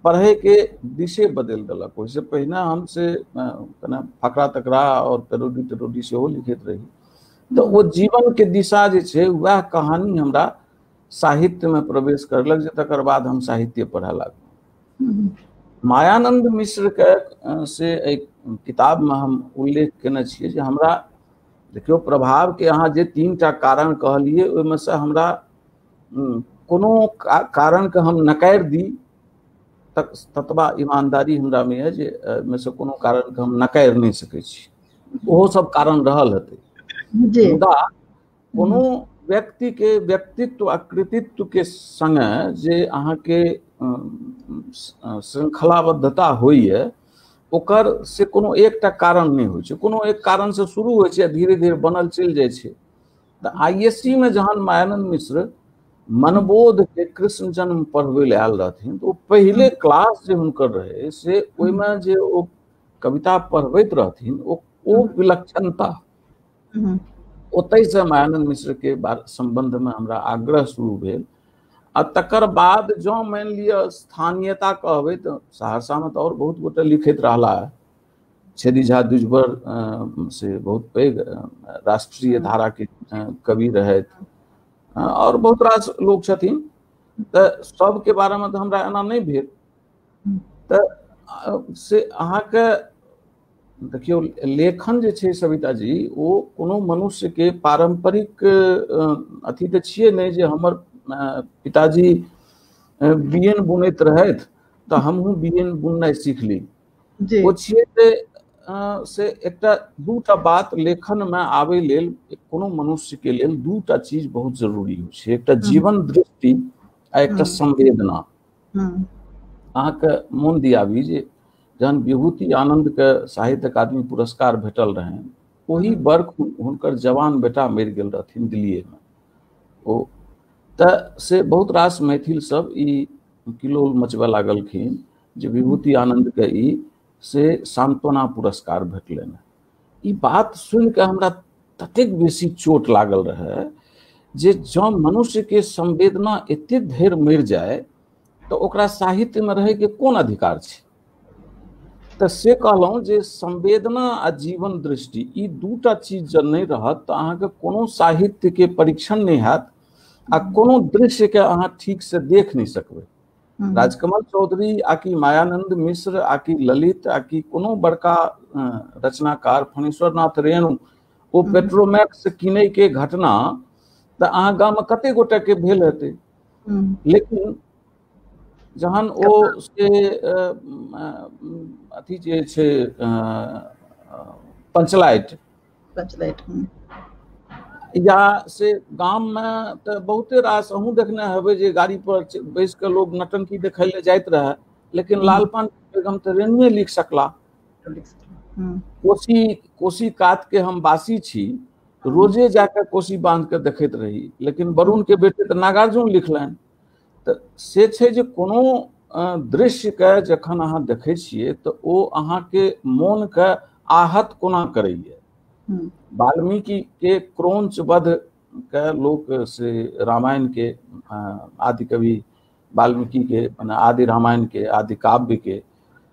[SPEAKER 2] पढ़े के दिशे बदलि देलक। ओहिसँ पहिने हम से कने फकरा तकरा और पेरोडी टेरोडी सेहो लिखैत रही, तऽ ओ जीवन के दिशा जे छै वएह कहानी हमरा साहित्य में प्रवेश करलक, जे तकर बाद हम साहित्य पढ़य लागलहुँ। मायानंद मिश्र के से एक किताब में हम उल्लेख केने छियै जे हमरा देखियौ प्रभाव के अहाँ जे 3टा कारण कहलियै ओहिमे से हमरा कोनो कारण के हम नकारि दी ततबा ईमानदारी हमरा में है जे एहिमे से कोनो कारण के हम नकारि नहि सकै छी, ओहो सब कारण रहल हेतै। मुदा कोनो व्यक्ति के व्यक्तित्व आ कृतित्व के संगे जे अहाँके श्रृंखलाबद्धता होइए ओकर से कोनो एकटा कारण नहि होइ छै, कोनो एक कारण से शुरू होइ छै आ धीरे धीरे बनल चलि जाइ छै। तऽ ISC में जहन मायानंद मिश्र मनबोध के कृष्ण जन्म पढ़बै लए आयल रहथिन तऽ ओ पहिले क्लास जे हुनकर रहे से ओहिमे जे ओ कविता पढ़बैत रहथिन ओ विलक्षणता, ओतहिसँ मायानंद मिश्र के संबंध में हमरा आग्रह शुरू भेल। आ तकर बाद जँ मानि लिअ स्थानीयता कहबै तऽ सहरसामे तऽ और बहुत गोटे लिखैत रहला है, छेदी झा द्विजवर से बहुत पैघ राष्ट्रीय धारा के कवि रहथि और बहुत रास लोग छथिन, तऽ सबके बारेमे तऽ हमरा एना नहि भेल। तऽ से अहाँके देखियौ लेखन जे छै सविता जी ओ कोनो मनुष्यके पारम्परिक अथी तऽ छियै नहि जे हमर पिताजी बियन बुनैत रहथि तऽ हमहूँ बियन बुननाइ सीख ली। ओ छियै जे से एकटा 2टा बात लेखनमे आबै लेल कोनो मनुष्यके लेल 2टा चीज बहुत जरूरी होइ छै, एकटा जीवन दृष्टि आ एकटा संवेदना। अहाँके मोन दियाबी जे जहन विभूति आनंद के साहित्य अकादमी पुरस्कार भेटल रहनि ओही वर्ष हुनकर जवान बेटा मरि गेल रहथिन दिल्लीएमे। ओ तऽ से बहुत रास मैथिल सब ई किलोल मचबय लागलखिन जे विभूति आनंद के ई से सांत्वना पुरस्कार भेटलनि। ई बात सुनि कऽ हमरा ततेक बेसी चोट लागल रहै जे जँ मनुष्य के संवेदना एतेक धरि मरि जाय तऽ ओकरा साहित्य में रहैके कोन अधिकार छै। तऽ से कहलहुँ जे संवेदना आ जीवन दृष्टि ई 2टा चीज जँ नहि रहत तऽ अहाँके कोनो साहित्य के परीक्षण नहि हैत आ कोनो दृश्य के अहाँ ठीक से देख नहि सकबै। राजकमल चौधरी आकि मायानंद मिश्र आकि ललित आकि कोनो बड़का रचनाकार फणीश्वर नाथ रेणु, ओ पेट्रोमैक्स किनै के घटना तऽ अहाँ गाममे कते गोटे के भेल हेतै। लेकिन जहन ओ से अथी जे छै पंचलाइट या से गाममे तऽ बहुते रास अहूँ देखने हेबै जे गाड़ी पर बैस कऽ लोग नटंकी देखै लए जाइत रहए, लेकिन लालपान बेगम तऽ रेणुए लिख सकला। कोसी कोसी कात के हम बासी छी, रोजे जाके कोसी बांध के देखैत रही, लेकिन वरुण के बेटे तऽ नागार्जुन लिखलनि। तऽ से छै जे कोनो दृश्यके जखन अहाँ देखै छियै तऽ ओ अहाँके मोनके आहत कोना करैए। वाल्मीकि के क्रौंचवध के लोक से रामायण के आदि कवि वाल्मीकि के माने आदि रामायण के आदि काव्य के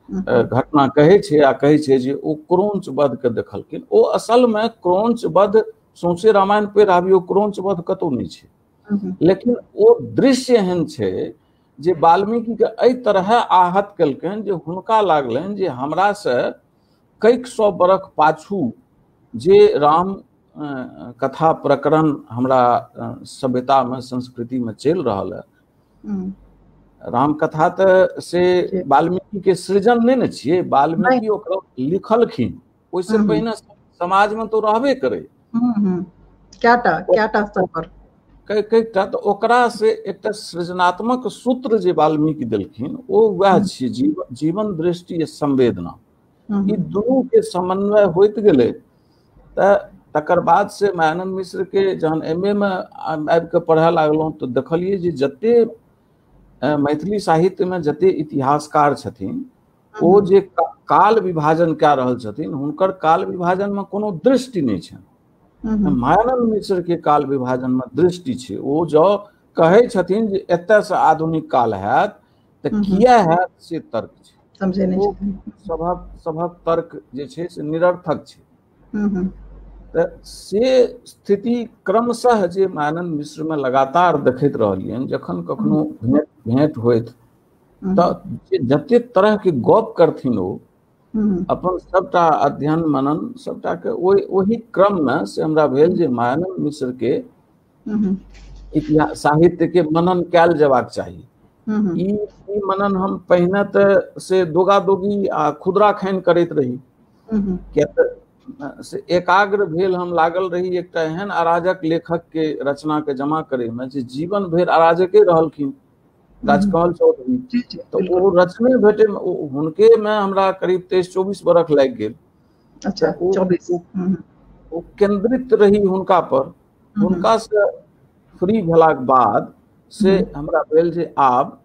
[SPEAKER 2] घटना कहै छै आ कहै छै जे ओ क्रौंचवध के देखलखिन। ओ असल में क्रौंचवध सौंसे रामायण पढ़ि आबियौ, क्रौंचवध कतौ नहि छै, लेकिन ओ दृश्य एहन छै जे वाल्मीकि के एहि तरह आहत केलकनि जे हुनका लागलनि जे हमरा से कैक सौ बरख पाछू जे राम कथा प्रकरण हमरा सभ्यता में संस्कृति में चलि रहल है। राम कथा तऽ से वाल्मीकि के सृजन नहि ने छियै, वाल्मीकि ओकरा लिखलखिन, ओहिसँ पहिने समाज में तो रहबे करे कईटा। तऽ ओकरा से एकटा सृजनात्मक सूत्र जे वाल्मीकि देलखिन ओ वएह छियै, जीवन दृष्टि संवेदना, ई दुनू के समन्वय होइत गेलै। तऽ तकर बाद से मायानंद मिश्र के जहन एम ए में आबि कऽ पढ़य लागलहुँ तऽ देखलियै जे जते मैथिली साहित्य में जते इतिहासकार छथिन ओ जे काल विभाजन कए रहल छथिन हुनकर काल विभाजन में कोनो दृष्टि नहि छनि। मायानंद मिश्र के काल विभाजन में दृष्टि छै। ओ जँ कहै छथिन जे एतय से आधुनिक काल हैत तऽ किया हैत से तर्क छै, सभक तर्क जे छै से निरर्थक छै। तऽ से स्थिति क्रमशः जे मायानंद मिश्र में लगातार देखैत रहलियनि, जखन कखनो भेंट होइत तऽ जतेक तरह के गप करथिन ओ अपन सबटा अध्ययन मनन सबटा के ओहि क्रम में से हमरा भेल जे मायानंद मिश्र के इतिहास साहित्य के मनन कयल जेबाक चाही। ई मनन हम पहिने तऽ से दोगा दोगी आ खुदरा खाइन करैत रही, किया तऽ से एकाग्र भेल हम लागल रही एकटा एहन अराजक लेखक के रचना के जमा करे में जे जीवन भरि अराजके रहलखिन राजकमल चौधरी, तऽ ओ रचने भेटे हुनके में हमरा करीब 23-24 बरख लागि गेल।
[SPEAKER 1] अच्छा, 24।
[SPEAKER 2] ओ केंद्रित रही हुनका पर। हुनका से फ्री भेलाक बाद से हमरा भेल जे आब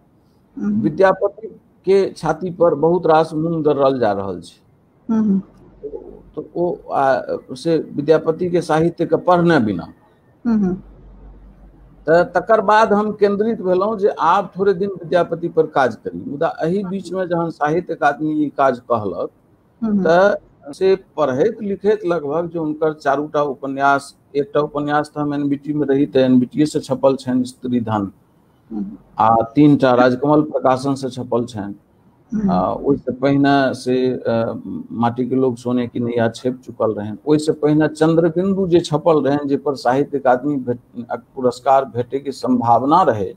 [SPEAKER 2] विद्यापति के छाती पर बहुत रास मूंग दरल जा रहल छै, तो ओ से विद्यापति के साहित्य के पढ़ने बिना। तऽ तकर बाद हम केंद्रित भेलहुँ जे आब थोड़े दिन विद्यापति पर काज करी। मुदा एहि बीच में जहन साहित्य अकादमी ई काज कहलक तऽ से पढ़ैत लिखैत लगभग जे हुनकर चारूटा उपन्यास, एकटा उपन्यास तऽ हम एनबीटी में रही तऽ एनबीटी से छपल छनि स्त्री धन, आ 3टा राजकमल प्रकाशन से छपल छनि। ओहिसँ पहिने से माटी के लोग सोने की नैया छपि चुकल रहनि। ओहिसँ पहिने चंद्रबिंदु जे छपल रहनि, जे पर साहित्य अकादमी पुरस्कार भेटे के संभावना रहे,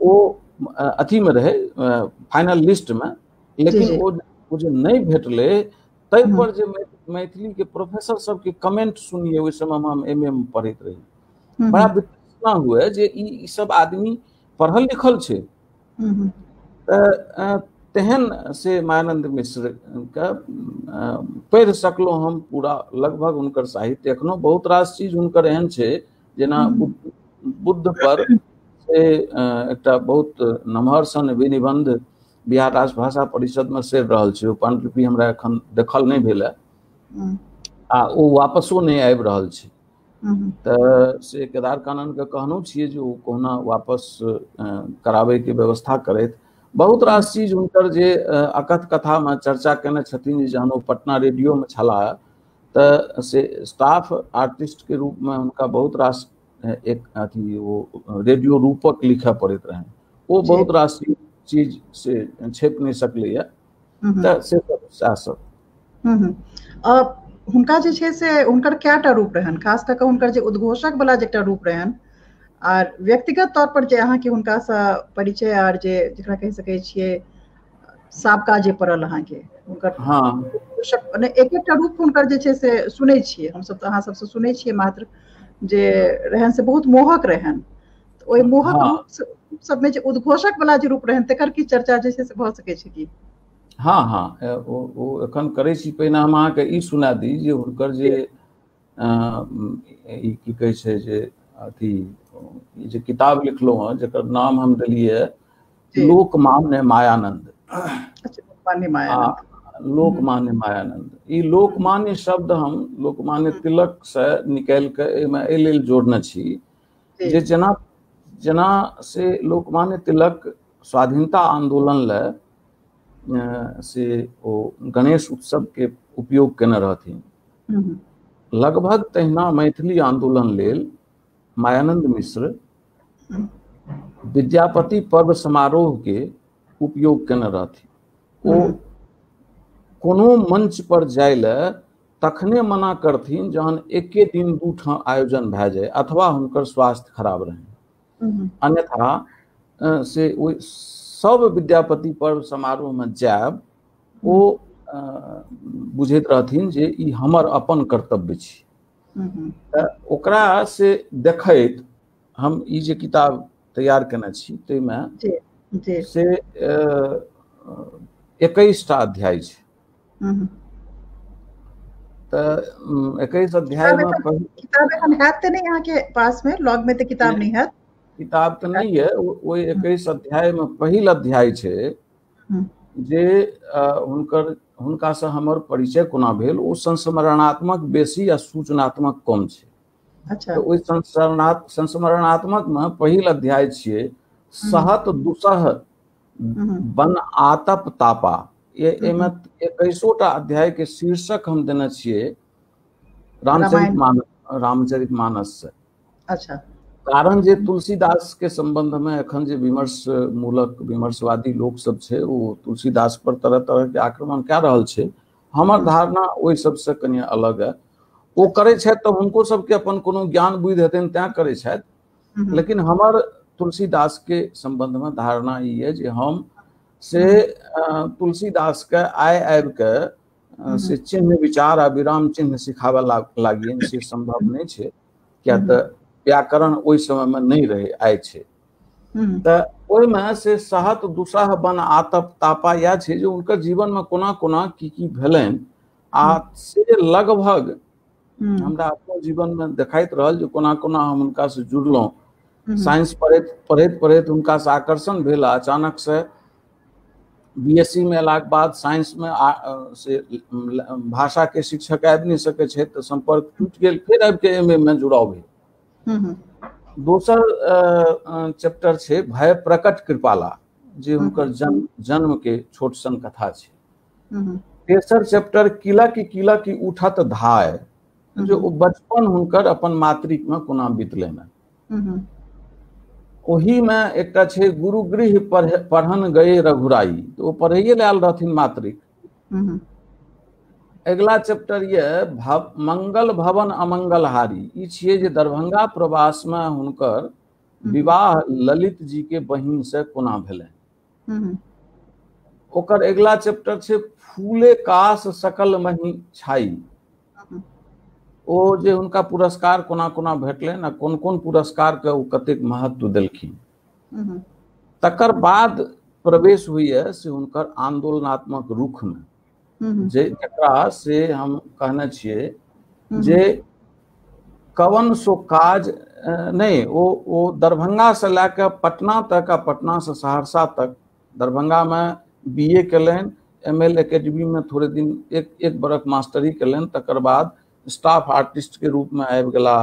[SPEAKER 2] ओ अथी में रहे फाइनल लिस्ट में, लेकिन ओ जे नहीं भेटलै ताहि पर जे मैथिली के प्रोफेसर सबके कमेंट सुनिए, ओहि समय हम एम ए में पढ़ैत रही, बड़ा वितृष्णा हुए जे ई सब आदमी पढ़ल लिखल छै। तेहन से मायानंद मिश्र के पढ़ि सकलहुँ हम पूरा लगभग हुनकर साहित्य। एखनो बहुत रास चीज हुनकर एहन छै जेना बुद्ध पर से एकटा बहुत नमहर सन विनिबंध बिहार राजभाषा परिषद में सेर रहल छै, ओ पांडुलिपि हमरा एखन देखल नहि भेल है आ ओ वापसो नहि आबि रहल छै। तऽ से केदार कानन के कहनो छियै जे ओ कहुना वापस कराबैके व्यवस्था करैत। बहुत रास चीज हुनकर जे अकथ कथा में चर्चा केने छथिन जे जहन ओ पटना रेडियो में छलाह तऽ से स्टाफ आर्टिस्ट के रूप में हुनका बहुत रास एक अथी ओ रेडियो रूपक लिखऽ पड़ैत रहनि। ओ बहुत रास चीज से छपि नहि सकलैए। तऽ से सएह सब।
[SPEAKER 1] हुनका जे छै से हुनकर कएटा रूप रहनि, खास कऽ कऽ हुनकर जे उद्घोषक वाला जे एकटा रूप रहनि आर व्यक्तिगत तौर पर जे अहाँके हुनकासँ परिचय आर जे जकरा कहि सकै छियै साबका जे पड़ल अहाँके हुनकर,
[SPEAKER 2] हँ,
[SPEAKER 1] एक एकटा रूप हुनकर जे छै से सुनै छियै हमसब, तऽ अहाँ सबसँ सुनै छियै मात्र जे रहनि से बहुत मोहक रहनि। ओहि मोहक रूप सबमे जे उद्घोषक वाला जे रूप रहनि तकर की चर्चा जे छै से भऽ सकै छै की?
[SPEAKER 2] हँ हँ, ओ एखन करै छी। पहिने हम अहाँके ई सुना दी जे हुनकर जे ई की कहै छै जे अथी ई जे किताब लिखलहुँ हँ जकर नाम हम देलियै लोकमान्य मायानंद। लोकमान्य मायानंद, ई लोकमान्य शब्द हम लोकमान्य तिलक से निकालि कऽ एहिमे एहि लेल जोड़ने छी जे जेना जेना से लोकमान्य तिलक स्वाधीनता आंदोलन लए से ओ गणेश उत्सव के उपयोग केने रहथिन, लगभग तहिना मैथिली आंदोलन लेल मायानंद मिश्र विद्यापति पर्व समारोह के उपयोग केने रहथिन। ओ कोनो मंच पर जाय लए तखने मना करथिन जहन एके दिन दू ठाम आयोजन भए जाय अथवा हुनकर स्वास्थ्य खराब रहनि, अन्यथा से ओहि सब विद्यापति पर्व समारोह में जायब ओ बुझैत रहथिन जे ई हमर अपन कर्तव्य छी। तऽ ओकरा से देखैत हम ई जे किताब तैयार केने छी ताहिमे से 21टा अध्याय छै। तऽ 21 अध्याय में
[SPEAKER 1] किताब एखन हैत तऽ नहि अहाँके पास में, लॉग में तऽ किताब नहीं हैत?
[SPEAKER 2] किताब तऽ नहीं है। ओहि 21 अध्याय में पहिल अध्याय छै जे हुनकर हुनका से हमर परिचय कोना भेल, ओ संस्मरणात्मक बेसी आ सूचनात्मक कम छै।
[SPEAKER 1] अच्छा।
[SPEAKER 2] तऽ ओहि संस्मरणात्मक में पहिल अध्याय छियै सहत दुसह वन आतप तापा। एहिमे 21टा अध्याय के शीर्षक हम देने छियै रामचरित मानस से।
[SPEAKER 1] अच्छा।
[SPEAKER 2] कारण जे तुलसीदास के संबंध में एखन जे विमर्श मूलक विमर्शवादी लोक सब छै ओ तुलसीदास पर तरह तरह के आक्रमण कए रहल छै, हमर धारणा ओहि सबसे कनि अलग है। ओ करै छथि तऽ हुनको सबके अपन कोनो ज्ञान बुद्धि हेतनि तैं करै छथि, लेकिन हमर तुलसीदास के संबंध में धारणा ई है जे हम से तुलसीदास के आइ आबि के से चिन्ह विचार आ विराम चिन्ह सिखाबऽ लागियनि से संभव नहि छै, किया तऽ व्याकरण ओहि समय में नहीं रहे, आइ छै। तऽ ओहिमे से सहत दुसह वन आतप तापा इएह छै जे हुनकर जीवन में कोना कोना की की भेलनि आ से लगभग हमरा अपनो जीवन में देखाइत रहल जे कोना कोना हम हुनका से जुड़लहुँ। साइंस पढ़ैत पढ़ैत पढ़ैत हुनका से आकर्षण भेल, अचानक से बीएससी में अयलाके बाद साइंस में से भाषा के शिक्षक आबि नहि सकै छै तऽ संपर्क टूटि गेल, फेर आबि के एमए में जुड़ाव भेल। दोसर चैप्टर छै भय प्रकट कृपाला, जे हुनकर जन्म के छोट सन कथा छै। तेसर चैप्टर किला की उठत धाय, जो ओ बचपन हुनकर अपन मातृक में कोना बितलनि। ओही में एकटा छै गुरुगृह पढ़न गए रघुराई, तो ओ पढ़ैये लए आयल रहथिन मातृक। अगिला चैप्टर ये मंगल भवन अमंगल हारी, ई छियै जे दरभंगा प्रवास में हुनकर विवाह ललित जी के बहिन से कोना भेलनि। ओकर अगिला चैप्टर छै फूले कास सकल मही छाई, ओ जे हुनका पुरस्कार कोना कोना भेटलनि आ कोन कोन पुरस्कार के ओ कतेक महत्व देलखिन। तकर बाद प्रवेश होइए से हुनकर आंदोलनात्मक रुख में, जे जकरा से हम कहने छियै जे कवन सो काज नहीं, ओ दरभंगा से लए कऽ पटना तक आ पटना से सहरसा तक, दरभंगा में बीए केलनि, एमएल एकेडमी में थोड़े दिन एक बरख मास्टरी केलनि, तकर बाद स्टाफ आर्टिस्ट के रूप में आबि गेला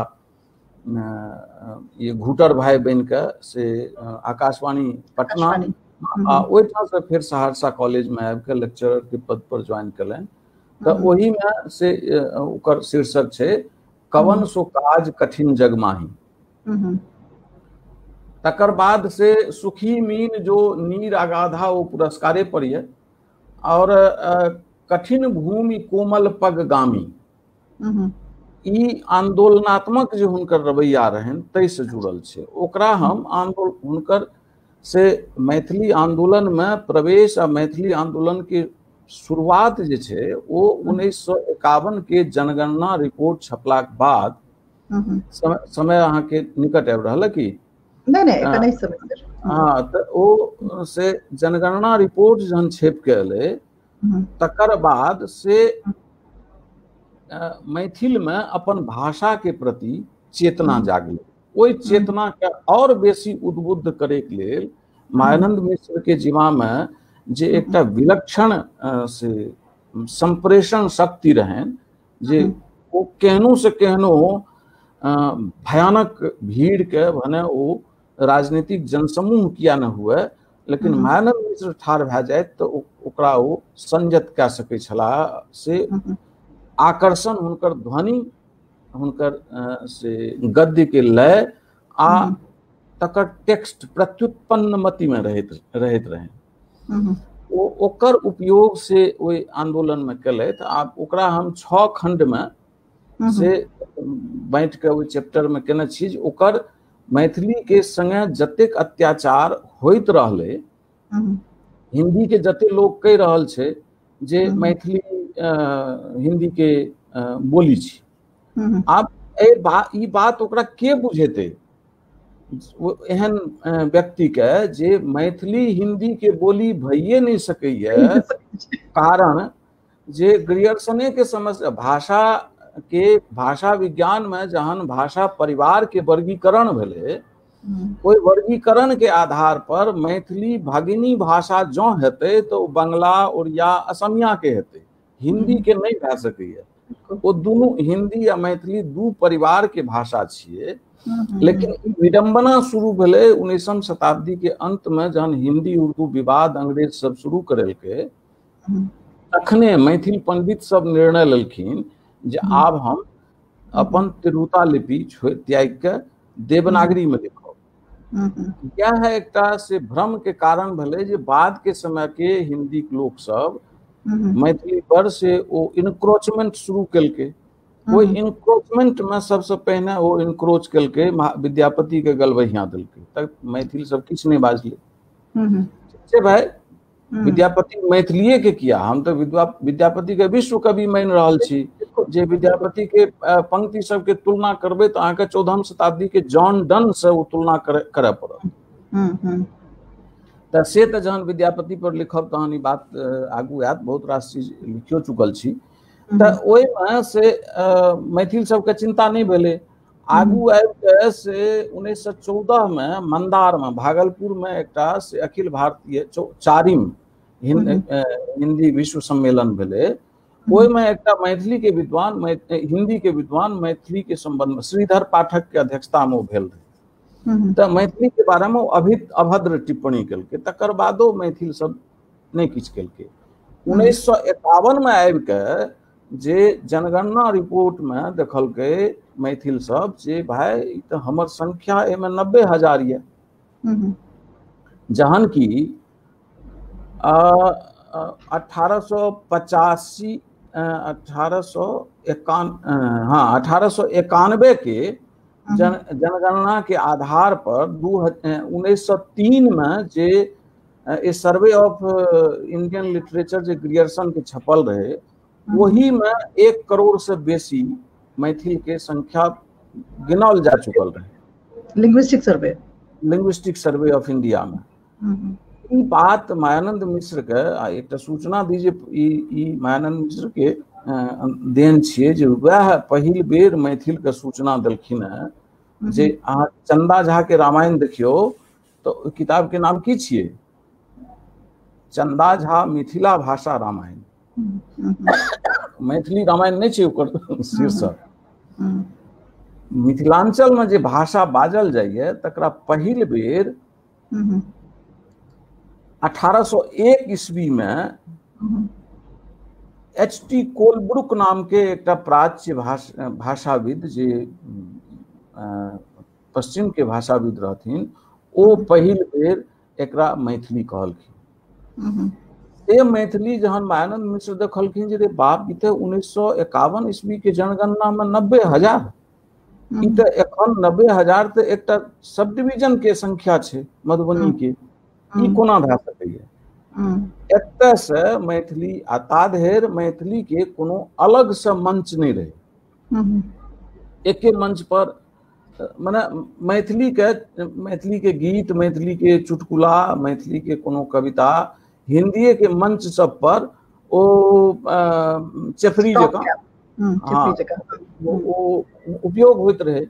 [SPEAKER 2] ये घूटर भाई बनि कऽ से आकाशवाणी पटना, आ ओहिठाम से फिर सहरसा कॉलेज में आबि कऽ लेक्चरर के पद पर ज्वाइन केलनि। तऽ ओहिमे से ओकर शीर्षक छै कवन सो काज कठिन जगमाही। तकर बाद से सुखी मीन जो नीर अगाधा ओ पुरस्कारे पर यऽ। और कठिन भूमि कोमल पगगामी, ई आंदोलनात्मक जे हुनकर रवैया रहनि ताहिसँ जुड़ल छै। ओकरा हम आंदोलन हुनकर से मैथिली आंदोलन में प्रवेश आ मैथिली आंदोलन के शुरुआत जे छै ओ 1951 के जनगणना रिपोर्ट छपलाक बाद। समय अहाँके निकट आबि रहल की
[SPEAKER 1] नहीं? नहीं, समय।
[SPEAKER 2] हाँ, तऽ ओ से जनगणना रिपोर्ट जहन छपि के एलै तकर बाद से मैथिल में अपन भाषा के प्रति चेतना जागलै। ओहि चेतना के और बेसी उद्बुद्ध करे के लेल मायानंद मिश्र के जीवा में जे एकटा विलक्षण से संप्रेषण शक्ति रहनि, जे ओ केहनो से केहनो भयानक भीड़ के भने ओ राजनीतिक जनसमूह किया न हुए, लेकिन मायानंद मिश्र ठाढ़ भए जाए तऽ ओकरा ओ संयत कए सकै छलाह। से आकर्षण हुनकर ध्वनि, हुनकर से गद्य के लय आ तकर टेक्स्ट प्रत्युत्पन्न मति में रहैत रहैत रहनि, ओ ओकर उपयोग से ओहि आंदोलन में केलथि। आ ओकरा हम 6 खंड में से बाँटि के ओहि चैप्टर में केने छी जे ओकर मैथिली के संगे जतेक अत्याचार होइत रहलै, हिंदी के जते लोग कहि रहल छै जे मैथिली हिंदी के बोली छी, आब ई बात ओकरा के बुझेतै एहन व्यक्ति के जे मैथिली हिंदी के बोली भइए नहीं सकैया। कारण जे ग्रियर्सने के समस्या भाषा के भाषा विज्ञान में जहन भाषा परिवार के वर्गीकरण भेलै, ओहि वर्गीकरण के आधार पर मैथिली भगिनी भाषा जँ हेतै तो बंगला, उड़िया, असमिया के हेतै, हिंदी के नहीं भए सकैया। ओ दुनू हिंदी आ मैथिली दू परिवार के भाषा छियै। लेकिन विडंबना शुरू भेलै 19वीं शताब्दी के अंत में, जहन हिंदी उर्दू विवाद अंग्रेज सब शुरू करेलकै, तखने मैथिल पंडित सब निर्णय लेलखिन जे आब हम अपन तिरहुता लिपि त्याग के देवनागरी में लिखब। यह एकटा से भ्रम के कारण भेलै जे बाद के समय के हिंदी के लोक सब मैथिली पर से ओ इनक्रोचमेंट शुरू केलकै। ओहि इनक्रोचमेंट में सबसे पहिने ओ इनक्रोच केलकै, विद्यापति के गलबहिया देलकै, तब मैथिल सब किछु नहीं बाजलै। ठीक भाई, विद्यापति मैथिलीए के किया, हम तो विद्यापति के विश्व कवि मानि रहल छी। जे विद्यापति के पंक्ति सबके तुलना करबै तऽ अहाँके 14वीं शताब्दी के जॉन डन से ओ तुलना करे पड़त। तऽ से तऽ जहन विद्यापति पर लिखब तहन ई बात आगू आयत, बहुत रास चीज लिखियो चुकल छी। तऽ ओहिमे से मैथिल सबके चिंता नहीं भेलै। आगू आबि के से 1914 में मंदार में भागलपुर में एकटा से अखिल भारतीय चारिम हिंदी विश्व सम्मेलन भेलै। ओहिमे एकटा मैथिली के विद्वान, हिंदी के विद्वान मैथिली के संबंध में श्रीधर पाठक के अध्यक्षता में भेल रहै, तऽ मैथिली के बारे में अभद्र टिप्पणी केलकै। तकर बादो मैथिल सब नहीं किछु केलकै। 1951 में आबि के जे जनगणना रिपोर्ट में देखलकै मैथिल सब जे भाई ई तऽ हमर संख्या एहिमे 90,000 यऽ, जहन कि 1885 1891 के जनगणना के आधार पर 1903 में जे a survey of Indian literature जे ग्रियर्सन के छपल रहे, वही में 1 करोड़ से बेसी मैथिल के संख्या गिनल जा चुकल रहे। लिंग्विस्टिक सर्वे ऑफ इंडिया में ई बात मायानंद मिश्र के एकटा सूचना दी जे ई मायानंद मिश्र के देन छियै जे वएह पहिल बेर मैथिल के सूचना देलखिन हेँ जे अहाँ चंदा झा के रामायण देखियौ तऽ किताब के नाम की छियै? चंदा झा मिथिला भाषा रामायण। मैथिली रामायण नहीं छै ओकर शीर्षक। मिथिलांचल में जे भाषा बाजल जाइए तकरा पहिल बेर 1801 ईस्वी में एच टी कोलब्रुक नाम के एकटा प्राच्य भाषाविद जे पश्चिम के भाषाविद रहथिन, ओ पहिल बेर एकरा मैथिली कहलखिन। से मैथिली जहन मायानंद मिश्र देखलखिन जे रे बाप, ई तऽ 1951 ईस्वी के जनगणना में 90,000, ई तऽ एखन 90,000 तऽ एकटा सब डिवीजन के संख्या छै मधुबनी के, ई कोना भए सकैया। एतय से मैथिली आ ता धरि मैथिली के कोनो अलग से मंच नहि रहे, एके मंच पर मने मैथिली के गीत, मैथिली के चुटकुला, मैथिली के कोनो कविता हिंदीए के मंच सब पर ओ चेफरी जकाँ ओ उपयोग होइत रहे।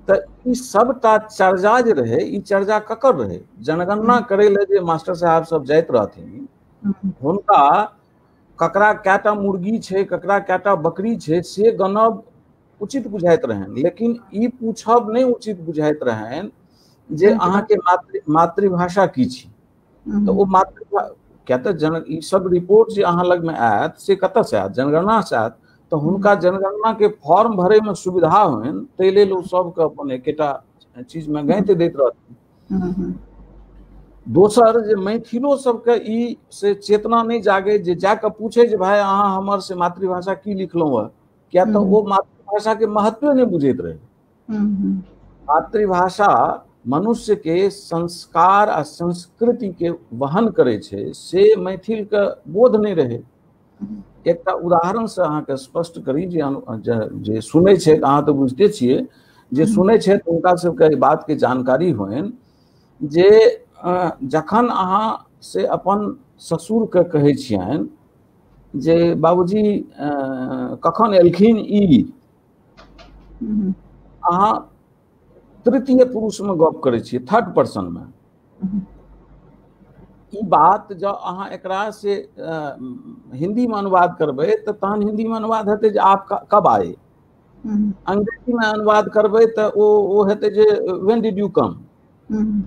[SPEAKER 2] तऽ ई सबटा चर्चा जे रहे, ई चर्चा ककर रहे? जनगणना करे ले जे मास्टर साहब सब जाइत रहथिन, हुनका ककरा कएटा मुर्गी छै, ककरा कएटा बकरी छै से गणब उचित बुझाइत रहनि, लेकिन ई पूछब नहि उचित बुझाइत रहनि जे अहाँके मातृभाषा की छी। तऽ ओ मातृभाषा किया तऽ ई सब रिपोर्ट जे अहाँ लगमे आयत से कतऽसँ आयत? जनगणनासँ आयत। तऽ हुनका जनगणना के फॉर्म भरे में सुविधा होइन ताहि लेल ओ सबके अपन एकेटा चीज में गैंत दैत रहथिन। दोसर जे मैथिलो सबके ई से चेतना नहि जागे जे जाकऽ पूछे जे भाय अहाँ हमर से मातृभाषा की लिखलहुँ हँ, किया तऽ ओ मातृभाषा के महत्व नहि बुझैत रहे। मातृभाषा मनुष्य के संस्कार आ संस्कृति के वहन करे छै, से मैथिल के बोध नहीं रहे। एकटा उदाहरण से अहाँके स्पष्ट करी जे जे सुनै छै, अहाँ तऽ बुझिते छियै, जे सुनै छै हुनका सबके एहि बात के जानकारी होइन जे जखन अहाँ से अपन ससुरके कहै छियनि जे बाबूजी कखन एलखिन ई, अहाँ तृतीय पुरुषमे गप करै छियै, थर्ड पर्सनमे। ई बात जँ अहाँ एकरा से हिंदीमे अनुवाद करबै तऽ तहन हिंदीमे अनुवाद हेतै जे आप कब आए, अंग्रेजीमे अनुवाद करबै तऽ ओ हेतै जे when did you कम।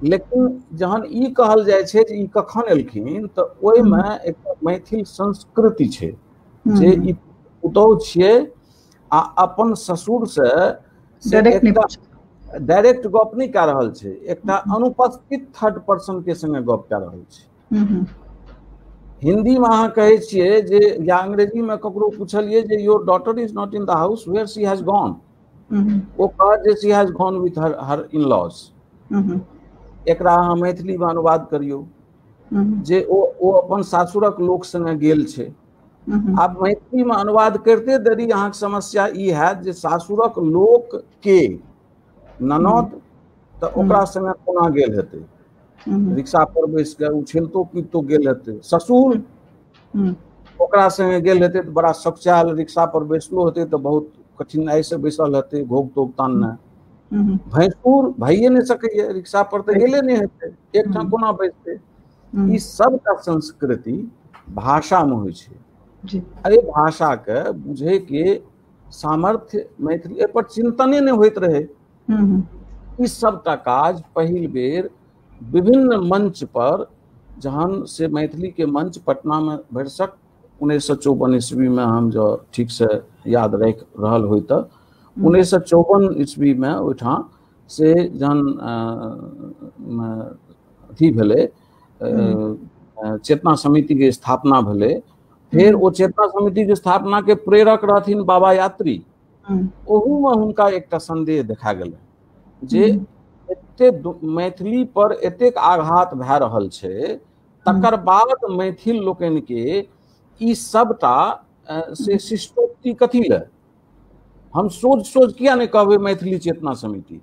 [SPEAKER 2] लेकिन जहन ई कहल जाइ छै जे ई कखन एलखिन तऽ ओहिमे एकटा मैथिल संस्कृति छै जे ई पुतहु छियै आ अपन ससुर से डायरेक्ट गप नहि कए रहल छै, एकटा अनुपस्थित थर्ड पर्सन के संगे गप कए रहल छै। हिंदी में अहाँ कहै छियै जे या अंग्रेजी में ककरो पूछलियै जे your daughter is not in the house, where she has gone, ओ कहत जे she has gone with her her in laws. एकरा अहाँ मैथिली में अनुवाद करियौ जे ओ अपन सासुरक लोक संगे गेल छै। आब मैथिली में अनुवाद करिते देरी अहाँके समस्या ई हैत जे सासुरक लोक के ननद तऽ ओकरा संगे कोना गेल हेतै, रिक्शा पर बैस के उछलतो कूदितो गेल हेतै, ससुर ओकरा संगे गेल हेतै तऽ बड़ा सकुचायल रिक्शा पर बैसलो हेतै तऽ बहुत कठिनाई से बैसल हेतै, घोघ तोघ तानने। भैंसुर भइए नहि सकैया, रिक्शा पर तऽ गेले नहि हेतै, एकठाम कोना बैसतै। ई सबटा संस्कृति भाषा में होइ छै। एहि भाषा के बुझे के सामर्थ्य मैथिली एहि पर चिंतने नहि होइत रहे। ई सबटा काज पहिल बेर विभिन्न मंच पर जहन से मैथिली के मंच पटना में भरिसक 1954 ईस्वी में, हम जो ठीक से याद राखि रहल होइ तऽ 1954 ईस्वी में ओहिठाम से जहन अथी भेलै, चेतना समिति के स्थापना भेलै। फेर ओ चेतना समिति के स्थापना के प्रेरक रहथिन बाबा यात्री, ओहूमे हुनका एकटा संदेह देखा गेलै जे एते मैथिली पर एतेक आघात भए रहल छै, तकर बाद मैथिल लोकनि के ई सबटा से शिष्टोक्ति कथी लए, हम सोच सोच किया नहि कहबै मैथिली चेतना समिति।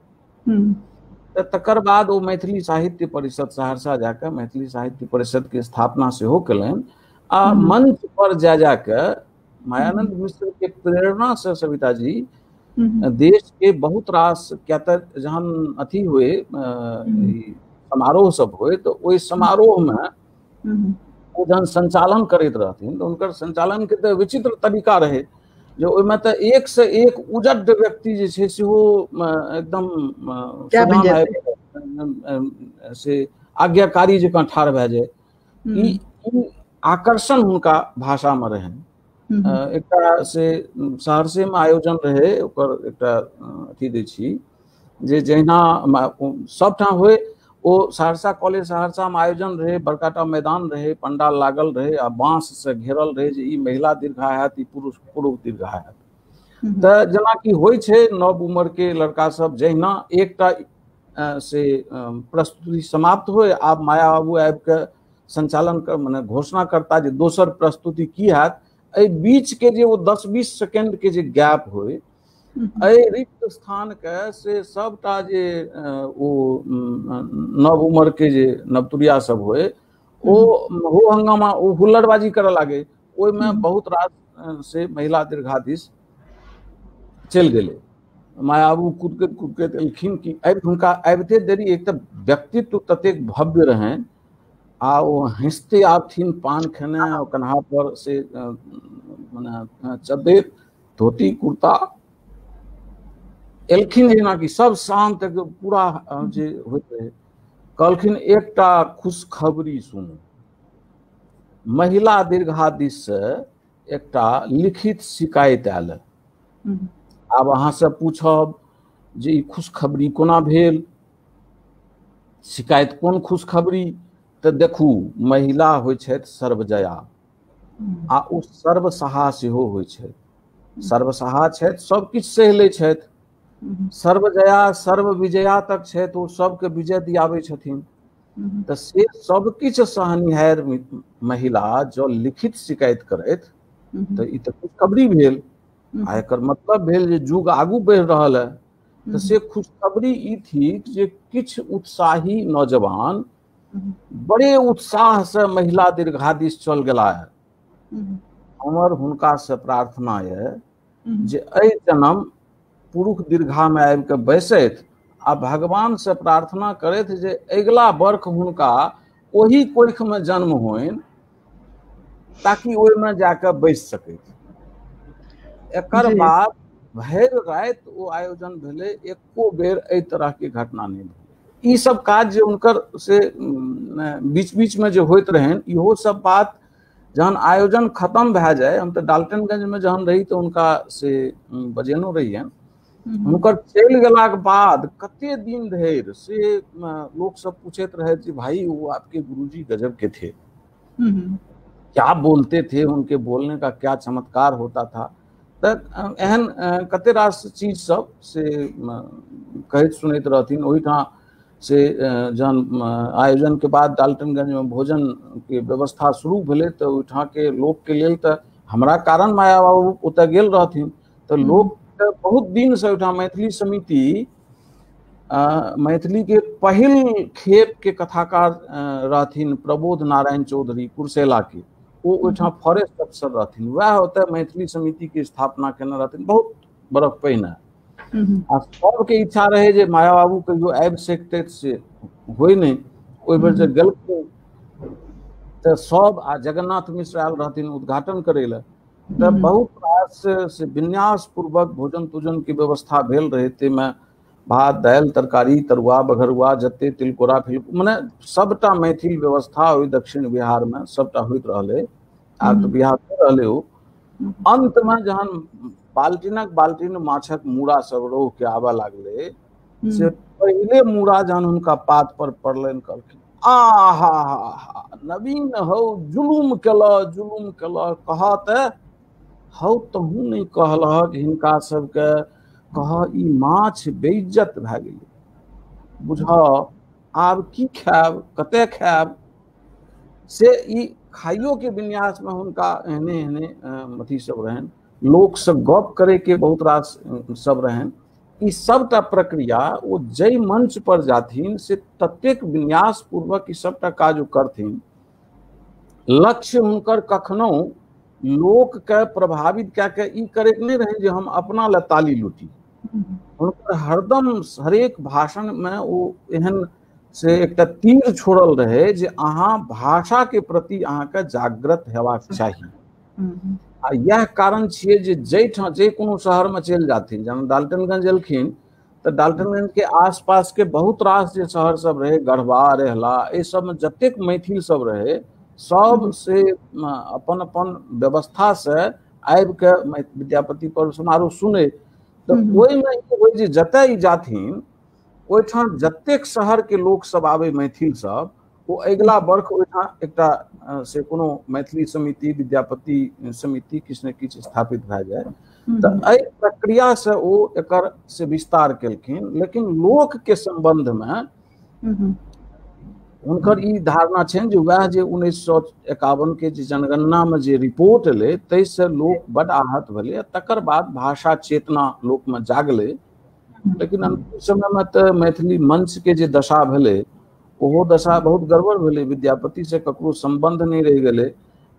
[SPEAKER 2] तऽ तकर बाद ओ मैथिली साहित्य परिषद सहरसा जाकऽ मैथिली साहित्य परिषद के स्थापना सेहो केलनि आ मंच पर जा जाकऽ मायानंद मिश्र के प्रेरणा से सविता जी देश के बहुत रास, क्या तऽ जहन अथी हुए समारोह सब हुए तऽ ओहि समारोह में ओ जहन संचालन करैत रहथिन तऽ हुनकर संचालन के तऽ विचित्र तरीका रहे जे ओहिमे तऽ एक से एक उजड्ड व्यक्ति जे छै सेहो एकदम से आज्ञाकारी जकाँ ठाढ़ भए जाय। ई आकर्षण हुनका भाषा में रहनि। एकटा से सहरसे में आयोजन रहे, ओकर एकटा अथी दै छी जे जहिना सबठाम होय ओ सहरसा कॉलेज सहरसा में आयोजन रहे, बड़काटा मैदान रहे, पंडाल लागल रहे आ बांस से घेरल रहे जे ई महिला दीर्घा हैत, ई पुरुष पुरुष दीर्घा हैत। तऽ जेनाकि होइ छै नव उम्र के लड़का सब जहिना एकटा से प्रस्तुति समाप्त होय, आब माया बाबू आबि के संचालन कर मने घोषणा करता जे दोसर प्रस्तुति की हैत, एहि बीच के जे ओ 10-20 सेकेंड के जे गैप होय, एहि रिक्त स्थान के से सबटा जे ओ नव उम्र के जे नवतुरिया सब होय ओ हो हंगामा, ओ हुल्लड़बाजी करऽ लागे। ओहिमे बहुत रास से महिला दीर्घा दिस चलि गेलै। माया बाबू कुदकैत कुदकैत एलखिन कि आबि हुनका आबिते देरी एक तऽ व्यक्तित्व ततेक भव्य रहनि आ ओ हँसिते आबथिन पान खेने कन्हा पर से मने चद्दर धोती कुर्ता एलखिन जेनाकि सब शान्त पूरा जे होइत रहे। कहलखिन एकटा खुशखबरी सुनू, महिला दीर्घा दिस से एकटा लिखित शिकायत आयल। आब अहाँ से पूछब जे ई खुशखबरी कोना भेल, शिकायत कोन खुशखबरी? तऽ देखू, महिला होइ छथि सर्वजया आ ओ सर्वसहा सेहो होइ छथि। सर्वसहा छथि, सब किछु सहि लै छथि, सर्वजया सर्वविजया तक छथि, ओ सबके विजय दियाबै छथिन। तऽ से सब किछु सहनिहार महिला जँ लिखित शिकायत करथि तऽ ई तऽ खुशखबरी भेल आ एकर मतलब भेल जे युग आगू बढ़ि रहल है। तऽ से खुशखबरी ई थिक जे किछु उत्साही नौजवान बड़े उत्साह से महिला दीर्घा दिस चल गेला है। हमर हुनका से प्रार्थना यऽ जे एहि जन्म पुरुष दीर्घा में आबि के बैसथि आ भगवान से प्रार्थना करथि जे अगिला बर्ख हुनका ओही कोख में जन्म होइन ताकि ओहिमे जाके बैस सकथि। एकर बाद भरि राति ओ आयोजन भेलै, एको बेर एहि तरह के घटना नहि भेलै। ई सब काज जे हुनकर से बीच बीच में जे होइत रहनि, इहो सब बात जहन आयोजन खत्म भए जाय, हम तऽ डाल्टनगंज में जहन रही तऽ हुनका से बजेनो रहियनि। हुनकर चलि गेलाक बाद कते दिन धरि से लोक सब पूछैत रहे जे भाई वो आपके गुरुजी गजब के थे, क्या बोलते थे, उनके बोलने का क्या चमत्कार होता था। तऽ एहन कते रास चीज सब से कहैत सुनैत रहथिन। ओहिठाम से जहन आयोजन के बाद डाल्टनगंज में भोजन के व्यवस्था शुरू भेलै तऽ ओहिठाम के लोक के लेल तऽ हमरा कारण माया बाबू ओतऽ गेल रहथिन तऽ लोक बहुत दिन से ओहिठाम मैथिली समिति मैथिली के पहिल खेप के कथाकार रहथिन प्रबोध नारायण चौधरी कुर्सेला के, ओ ओहिठाम फॉरेस्ट अफसर रहथिन, वएह ओतऽ मैथिली समिति के स्थापना केने रहथिन बहुत बरख पहिने। आ सबके इच्छा रहे जे माया बाबू कहियो आबि सकते से होइ नहि। ओहि बेर जे गेलखिन तऽ सब आ जगन्नाथ मिश्र आयल रहथिन उद्घाटन करै लए, तऽ बहुत रास से विन्यास पूर्वक भोजन तोजन के व्यवस्था भेल रहे। ताहिमे भात दालि तरकारी तरुआ बघरुआ जते तिलकोरा फिल मने सबटा मैथिल व्यवस्था ओहि दक्षिण बिहार में सबटा होइत रहलै। आब तऽ बिहार रहलै ओ। अंत में जहन बाल्टीनक बाल्टीन माछक मूड़ा सब रोह के आबऽ लागलै से पहिले मूड़ा जहन हुनका पात पर पड़लनि कहलखिन आहा हा नवीन हौ जुलुम केलह जुलुम केलह, कह तऽ हौ तहूँ नहि कहलहक हिनका सबके, कह ई माछ बेइज्जत भए गेलै, बुझ आब की खायब कते खायब। से ई खाइयो के विन्यास में हुनका एहने एहने अथी सब रहनि, लोक से गप करे के बहुत रास सब रहनि। ई सबटा प्रक्रिया ओ जै मंच पर जाथिन से ततेक विन्यास पूर्वक ई सबटा काज ओ करथिन। लक्ष्य हुनकर कखनो लोक के प्रभावित कए के ई करैत नहि रहनि जे हम अपना लए ताली लूटी। हुनकर हरदम हरेक भाषण में ओ एहन से एकटा तीर छोड़ल रहे जे अहाँ भाषा के प्रति अहाँके जागृत हेबाक चाही। आ यह कारण छियै जे जाहिठाम जे कोनो शहर में चलि जाथिन, जेना डाल्टनगंज एलखिन तऽ डाल्टनगंज के आसपास के बहुत रास जे शहर सब रहे, गढ़वा रेहला, एहि सब में जतेक मैथिल सब रहे सब से अपन अपन व्यवस्था से आबि के विद्यापति पर्व समारोह सुने। तऽ ओहिमे ई होइ जे जतय ई जाथिन ओहिठाम जतेक शहर के लोक सब आबै मैथिल सब, ओ अगिला बर्ख ओहिठाम एकटा से कोनो मैथिली समिति, विद्यापति समिति किछु ने किछु स्थापित भए जाय। तऽ एहि प्रक्रिया से ओ एकर से विस्तार केलखिन। लेकिन लोक के संबंध में हुनकर ई धारणा छनि जे वएह जे 1951 के जे जनगणना में जे रिपोर्ट एलै ताहिसँ लोक बड आहत भेलै, तकर बाद भाषा चेतना लोकमे जागलै। लेकिन अंतिम समय में तऽ मैथिली मंच के जे दशा भेलै ओहो दशा बहुत गड़बड़ भेलै। विद्यापति से ककरो संबंध नहि रहि गेलै,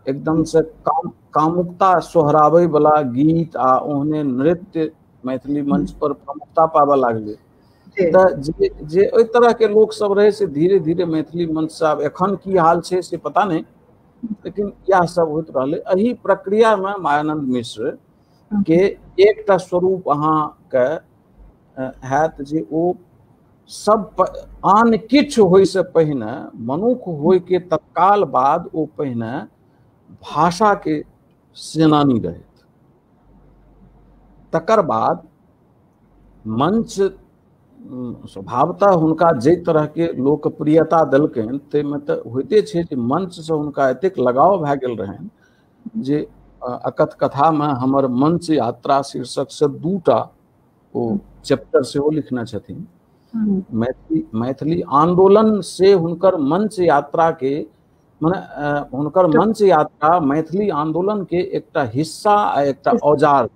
[SPEAKER 2] एकदम से कामुकता सोहराबै वाला गीत आ ओहने नृत्य मैथिली मंच पर प्रमुखता पाबऽ लागलै। तऽ जे जे ओहि तरह के लोक सब रहे से धीरे धीरे मैथिली मंच से आब एखन की हाल छै से पता नहि, लेकिन इएह सब होइत रहलै। एहि प्रक्रिया में मायानंद मिश्र के एकटा स्वरूप अहाँके हैत जे ओ सब आन किछु होय से पहिने, मनुख होय के तत्काल बाद ओ पहिने भाषा के सेनानी रहथि। तकर बाद मंच स्वभावतः हुनका जाहि तरह के लोकप्रियता देलकनि ताहिमे तऽ होइते छै जे मंचसँ हुनका एतेक लगाव भए गेल रहनि जे अकथ कथामे हमर मंच यात्रा शीर्षकसँ दूटा ओ चैप्टर सेहो लिखने छथिन। मैथिली मैथिली आंदोलन से हुनकर मंच यात्रा के माने हुनकर मंच यात्रा मैथिली आंदोलन के एकटा हिस्सा आ एकटा औजार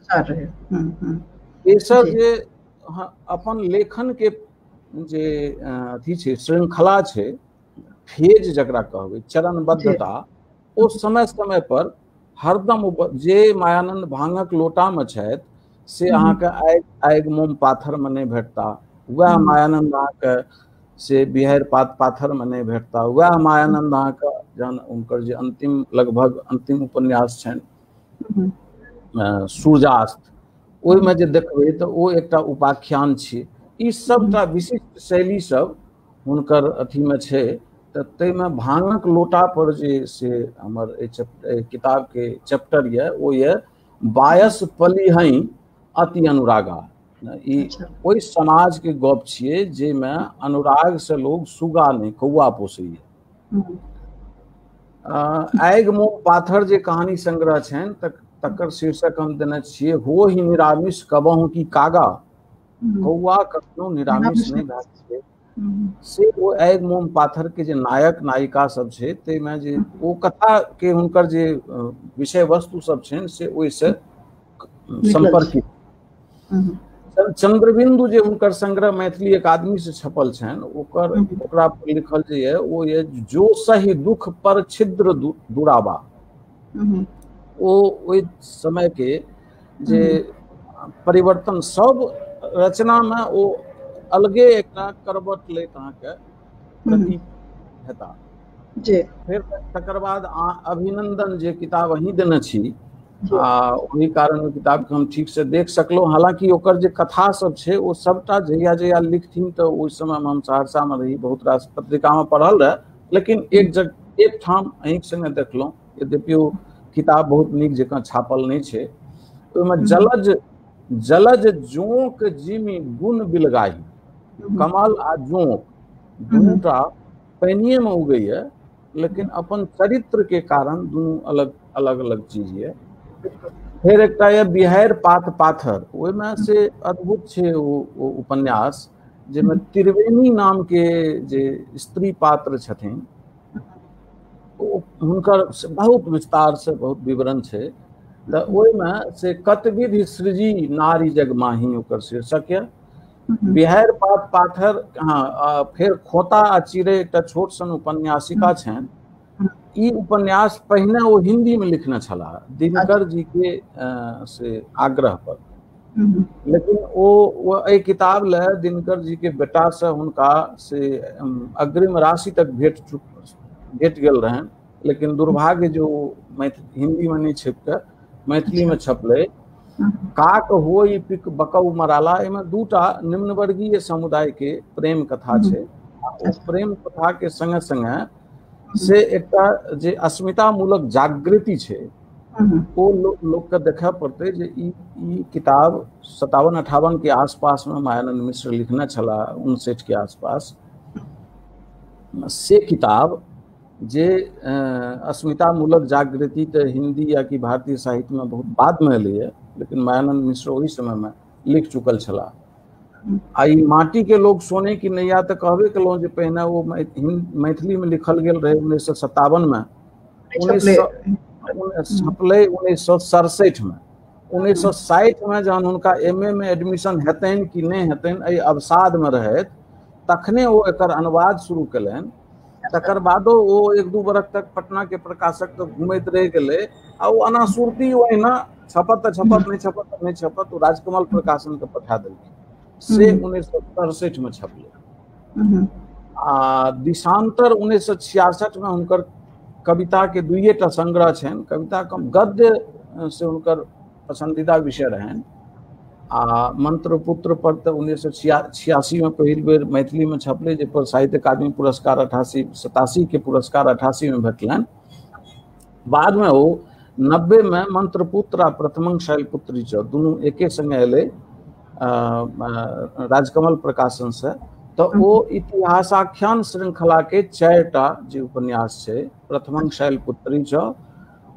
[SPEAKER 1] रहे।
[SPEAKER 2] तेसर जे अपन लेखन के जे अथी छै, श्रृंखला छै, फेज जकरा कहबै, चरणबद्धता, ओ समय समय पर हरदम जे मायानंद भांगक लोटा में छथि से अहाँके आगि आगि मोम पाथर में नहि भेटता, वएह मायानंद अहाँके से बिहारि पात पाथर में नहि भेटता, वएह मायानंद अहाँके जहन हुनकर जे अंतिम लगभग अंतिम उपन्यास छनि सूर्यास्त, ओहिमे जे देखबै तऽ ओ एकटा उपाख्यान छियै। ई सबटा विशिष्ट शैली सब हुनकर अथीमे छै। तऽ ताहिमे भांगक लोटा पर जे से हमर एहि किताबके चैप्टर यऽ ओ यऽ बायस पलिहई अति अनुरागा। ई ओहि समाजके गप छियै जाहिमे अनुराग से लोग सुगा नहि कौआ पोसैया। आगि मोम पाथर जे कहानी संग्रह छनि तकर शीर्षक हम देने छियै हो ही निरामिष कबहु की कागा, कौआ कखनो निरामिष नहि भए सकै। से ओ आगि मोम पाथर के जे नायक नायिका सब छै ताहिमे जे ओ कथा के हुनकर जे विषय वस्तु सब छनि से ओहिसँ संपर्कित। चंद्रबिंदु जे हुनकर संग्रह मैथिली अकादमी से छपल छनि ओकर ओकरा पर लिखल जे ये ओ ये जो सही दुख पर छिद्र दुराबा। ओ ओहि समय के जे परिवर्तन सब रचना में ओ अलगे एकटा करबट लैत अहाँके प्रतीत हेता
[SPEAKER 1] जी।
[SPEAKER 2] फिर तकर बाद अभिनंदन जे किताब अहीं देने छी आ ओहि कारण ओहि किताबके हम ठीक से देख सकलहुँ। हालांकि ओकर जे कथा सब छै ओ सबटा जहिया जहिया लिखथिन तऽ ओहि समयमे हम सहरसामे रही, बहुत रास पत्रिकामे पढ़ल रहए, लेकिन एक जगह एक ठाम अहीँके संगे देखलहुँ। यद्यपि ओ किताब बहुत नीक जकाँ छापल नहि छै। ओहिमे जलज जलज जोंक जिमी गुण बिलगाही, कमल आ जोंक दूटा पानिएमे उगैया, लेकिन अपन चरित्र के कारण दुनू अलग अलग अलग चीज ये। फिर एकटा यऽ बिहारि पात पाथर, ओहिमे से अद्भुत छै ओ उपन्यास जाहिमे त्रिवेणी नाम के जे स्त्री पात्र छथिन ओ हुनकर बहुत विस्तार से बहुत विवरण छै। तऽ ओहिमे से कतविधि सृजी नारी जगमाही ओकर शीर्षक यऽ। बिहारि पात पाथर, हाँ, फेर खोता आ चिड़ै एकटा छोट सन उपन्यासिका छनि। ई उपन्यास पहिने ओ हिंदी में लिखने छलाह दिनकर जी के से आग्रह पर, लेकिन ओ एहि किताब ले दिनकर जी के बेटा से हुनका से अग्रिम राशि तक भेट गेल रहनि, लेकिन दुर्भाग्य जो हिंदी में नहीं छपि कऽ मैथिली में छपलै। काक होई पिक बकऊ मराला, एहिमे दूटा निम्नवर्गीय समुदाय के प्रेम कथा छै। ओ प्रेम कथा के संगे संगे से एकटा जे अस्मिता मूलक जागृति छै ओ लोकके देखय पड़तै जे ई किताब 57-58 के आसपास में मायानंद मिश्र लिखने छलाह, 59 के आसपास। से किताब जे अस्मिता मूलक जागृति तऽ हिंदी या कि भारतीय साहित्य में बहुत बाद में एलैए, लेकिन मायानंद मिश्र ओहि समय में लिख चुकल छलाह। आ ई माटी के लोग सोने की नैया तऽ कहबे केलहुँ जे पहिने ओ मैथिली में लिखल गेल रहै 1957 में, छपलै 1967 में। 1960 में जहन हुनका एम ए में एडमिशन हेतनि कि नहि हेतनि एहि अवसाद में रहैत, तखने ओ एकर अनुवाद शुरू केलनि। तकर बादो ओ 1-2 बरख तक पटना के प्रकाशक तक घुमैत रहि गेलै आ ओ अनासुरती ओहिना छपत तऽ छपत, नहि छपत तऽ नहि छपत, ओ राजकमल प्रकाशन के पठा देलखिन। से 1963 में छपलै। आ दिशांतर 1966 में हुनकर कविता के 2 संग्रह छनि। कविता कम गद्य से हुनकर पसंदीदा विषय रहनि। आ मंत्रपुत्र पर तऽ 1986 में पहिल बेर मैथिली में छपलै, जाहि पर साहित्य अकादमी पुरस्कार 88-87 के पुरस्कार 88 में भेटलनि। बाद में ओ 90 में मंत्रपुत्र आ प्रथमं शैलपुत्री च दुनू एके संगे एलै राजकमल प्रकाशन से। तऽ ओ इतिहासाख्यान श्रृंखला के 4 जे उपन्यास छै, प्रथमं शैलपुत्री च,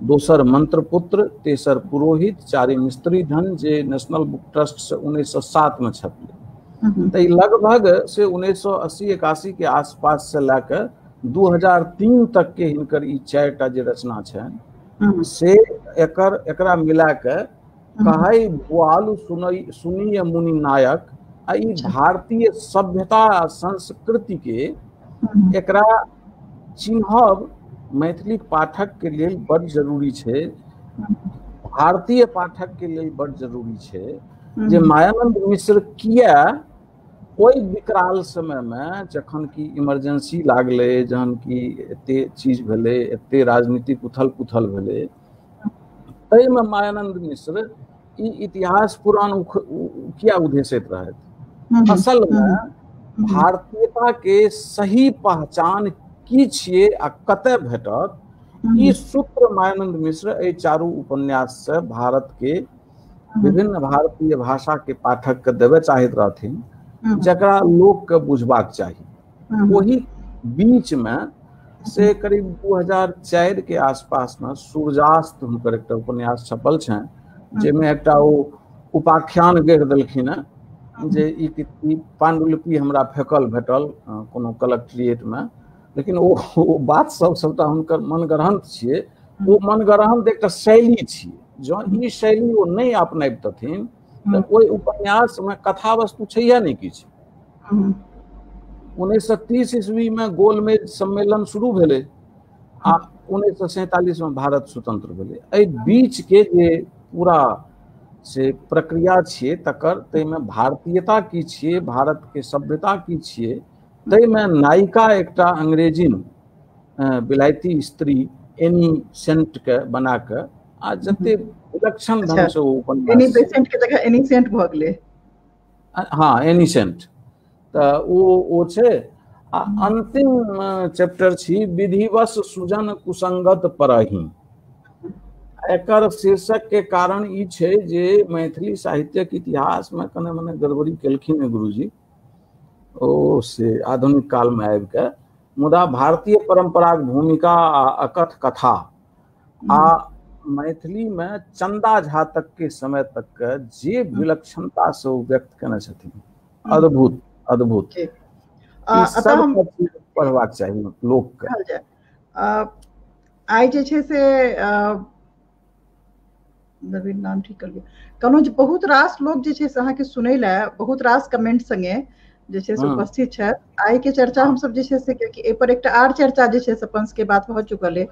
[SPEAKER 2] दोसर मंत्रपुत्र, तेसर पुरोहित, चारिम स्त्री धन, जे नेशनल बुक ट्रस्ट से 1907 में छपलै। तऽ लगभग से 1980-81 के आसपास से लए कऽ 2003 तक के हिनकर ई 4 जे रचना छनि से एकरा मिला कऽ कहै भुआलु सुनिय मुनि नायक, आ ई भारतीय सभ्यता आ संस्कृति के एकरा चिन्हब मैथिली पाठक के लेल बड़ जरूरी छै, भारतीय पाठक के लेल बड़ जरूरी छै जे मायानंद मिश्र किया ओहि विकराल समय में जखन कि इमरजेंसी लागलै, जहन कि एते चीज भेलै, एते राजनीतिक उथल पुथल भेलै, ताहिमे मायानंद मिश्र ई इतिहास पुराण किया उधेसैत रहथि। असल में भारतीयता के सही पहचान की छियै आ कतय भेटत, ई सूत्र मायानंद मिश्र एहि चारू उपन्यास से भारत के विभिन्न भारतीय भाषा के पाठक के देवे चाहैत रहथिन, जकरा लोक के बुझबाक चाही। ओही बीच में से करीब 2004 के आसपास में सूर्यास्त हुनकर एकटा उपन्यास छपल छनि, जाहिमे एकटा ओ उपाख्यान गढ़ि देलखिन हेँ जे ई पांडुलिपि हमरा फेकल भेटल कोनो कलेक्ट्रिएट में, लेकिन ओ बात सब सबटा हुनकर मनगढ़ंत छियै। ओ मनगढ़ंत एकटा शैली छियै, जँ ई शैली ओ नहि अपनबितथिन तऽ ओहि उपन्यास में कथा वस्तु छैहे नहि किछु। 1930 ईस्वी में गोलमेज सम्मेलन शुरू भेलै आ 1947 में भारत स्वतंत्र भेलै। एहि बीच के जे पूरा से प्रक्रिया छियै तकर, ताहिमे भारतीयता की छियै, भारत के सभ्यता की छियै, ताहिमे नायिका एकटा अंग्रेजिन बिलायती स्त्री एनी सेंट के बना कऽ आ जते विलक्षण ढंग से ओ उपन्यास,
[SPEAKER 1] एनी बेसेंट के जगह एनी सेंट भऽ गेलै।
[SPEAKER 2] हाँ, एनी सेंट तऽ ओ छै। आ अंतिम चैप्टर छी विधिवश सुजन कुसंगत परही। एकर शीर्षक के कारण ई छै जे मैथिली साहित्यक इतिहास में कने मने गड़बड़ी केलखिन हेँ गुरुजी ओ से आधुनिक काल में आबि कऽ, मुदा भारतीय परंपराक भूमिका आ अकथ कथा आ मैथिली में चंदा झा तक के समय तक के जे विलक्षणता से ओ व्यक्त केने छथिन, अद्भुत अद्भुत। सब पढ़बाक चाही लोक के।
[SPEAKER 1] आइ जे छै से नाम ठीक कर कहलहुँ जे बहुत रास लोक जे छै से अहाँके सुनै लए बहुत रास कमेंट संगे जे छै से उपस्थित छथि। आइ के चर्चा हमसब जे छै से कियाकि एहि पर एकटा आर चर्चा जे छै से अपन सबके बात भऽ चुकल अइ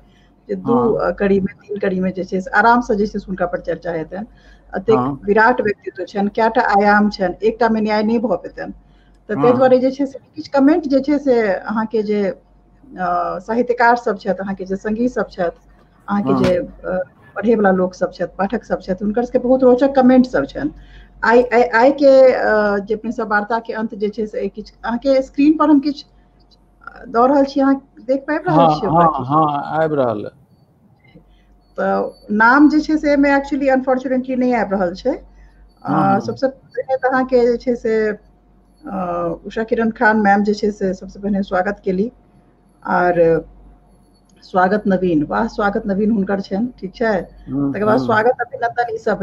[SPEAKER 1] जे 2 कड़ी में 3 कड़ी में जे छै से आराम से जे छै से हुनका पर चर्चा हेतनि। एतेक विराट व्यक्तित्व छनि, कएटा आयाम छनि, एकटा मे न्याय नहि भऽ पेतनि, तऽ ताहि दुआरे जे छै से किछु कमेंट जे छै से अहाँके जे साहित्यकार सब छथि, अहाँके जे संगी सब छथि, अहाँके जे पढ़े वाला लोक सब छथि, पाठक सब छथि, हुनकर सबके बहुत रोचक कमेंट सब छनि। आइ आइ के जे अपने सब वार्ता के अंत जे छै से किछु अहाँके स्क्रीन पर हम किछु दऽ रहल छी, अहाँ देख पाबि रहल छी?
[SPEAKER 2] हाँ, आबि रहल।
[SPEAKER 1] तऽ नाम जे छै से एहिमे एक्चुअली अनफॉर्चुनेटली नहि आबि रहल छै। सबसँ पहिने तऽ अहाँके जे छै से उषा किरण खान मैम जे छै से सबसँ पहिने स्वागत केली, आर स्वागत नवीन, वाह स्वागत नवीन हुनकर छनि, ठीक छै। तकर बाद स्वागत अभिनंदन ई सब।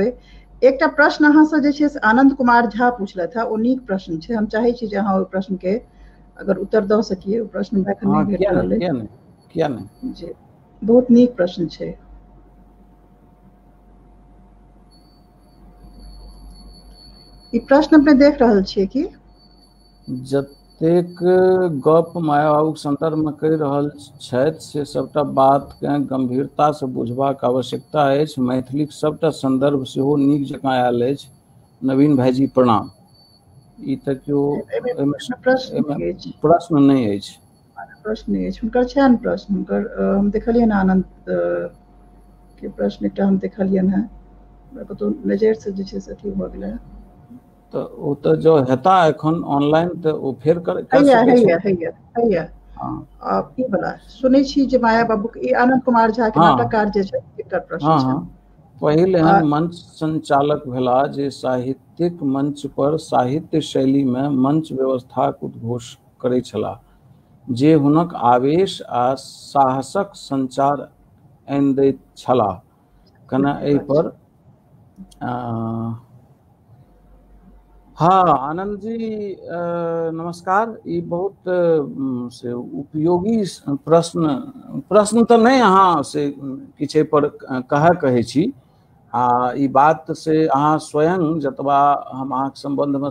[SPEAKER 1] एकटा प्रश्न अहाँसँ जे छै से आनंद कुमार झा पूछलथि हँ, ओ नीक प्रश्न छै, हम चाहै छी जे अहाँ ओहि प्रश्न के अगर उत्तर दऽ सकिए। ओ प्रश्न हमरा एखन नहि भेट रहल
[SPEAKER 2] अइ। किया नहि
[SPEAKER 1] जी, बहुत नीक प्रश्न छै। ई प्रश्न अपने देख रहल छियै कि
[SPEAKER 2] जतेक गप माया बाबूके सन्दर्भमे कहि रहल छथि से सबटा बातकेँ गम्भीरतासँ बुझबाक आवश्यकता अछि। मैथिलीक सबटा सन्दर्भ सेहो नीक जकाँ आयल अछि। नवीन भाईजी प्रणाम। ई तऽ केओ प्रश्न नहि अछि,
[SPEAKER 1] प्रश्न अछि हुनकर छनि प्रश्न हुनकर, हम देखलियनि आनंद के प्रश्न एकटा हम देखलियनि हेँ, हमरा कतहु नजरिसँ जे छै से अथी भऽ गेलै।
[SPEAKER 2] तऽ ओ तऽ जो हेता एखन ऑनलाइन तऽ ओ फेर कर
[SPEAKER 1] ई वाला सुनै छी जे माया बाबू के आनंद कुमार झा के नाटककार जे छै एकर प्रश्न छै।
[SPEAKER 2] पहिल एहन मंच संचालक भेला जे साहित्यिक मंच पर साहित्य शैली में मंच व्यवस्थाक उद्घोष करै छलाह, जे हुनक आवेश आ साहसक संचार आनि दैत छलाह। कना एहि पर हाँ आनंद जी नमस्कार। ई बहुत से उपयोगी प्रश्न प्रश्न तऽ नहि, अहाँ से किछु पर कह कहै छी, आ ई बात से अहाँ स्वयं जतबा हम अहाँके सम्बन्धमे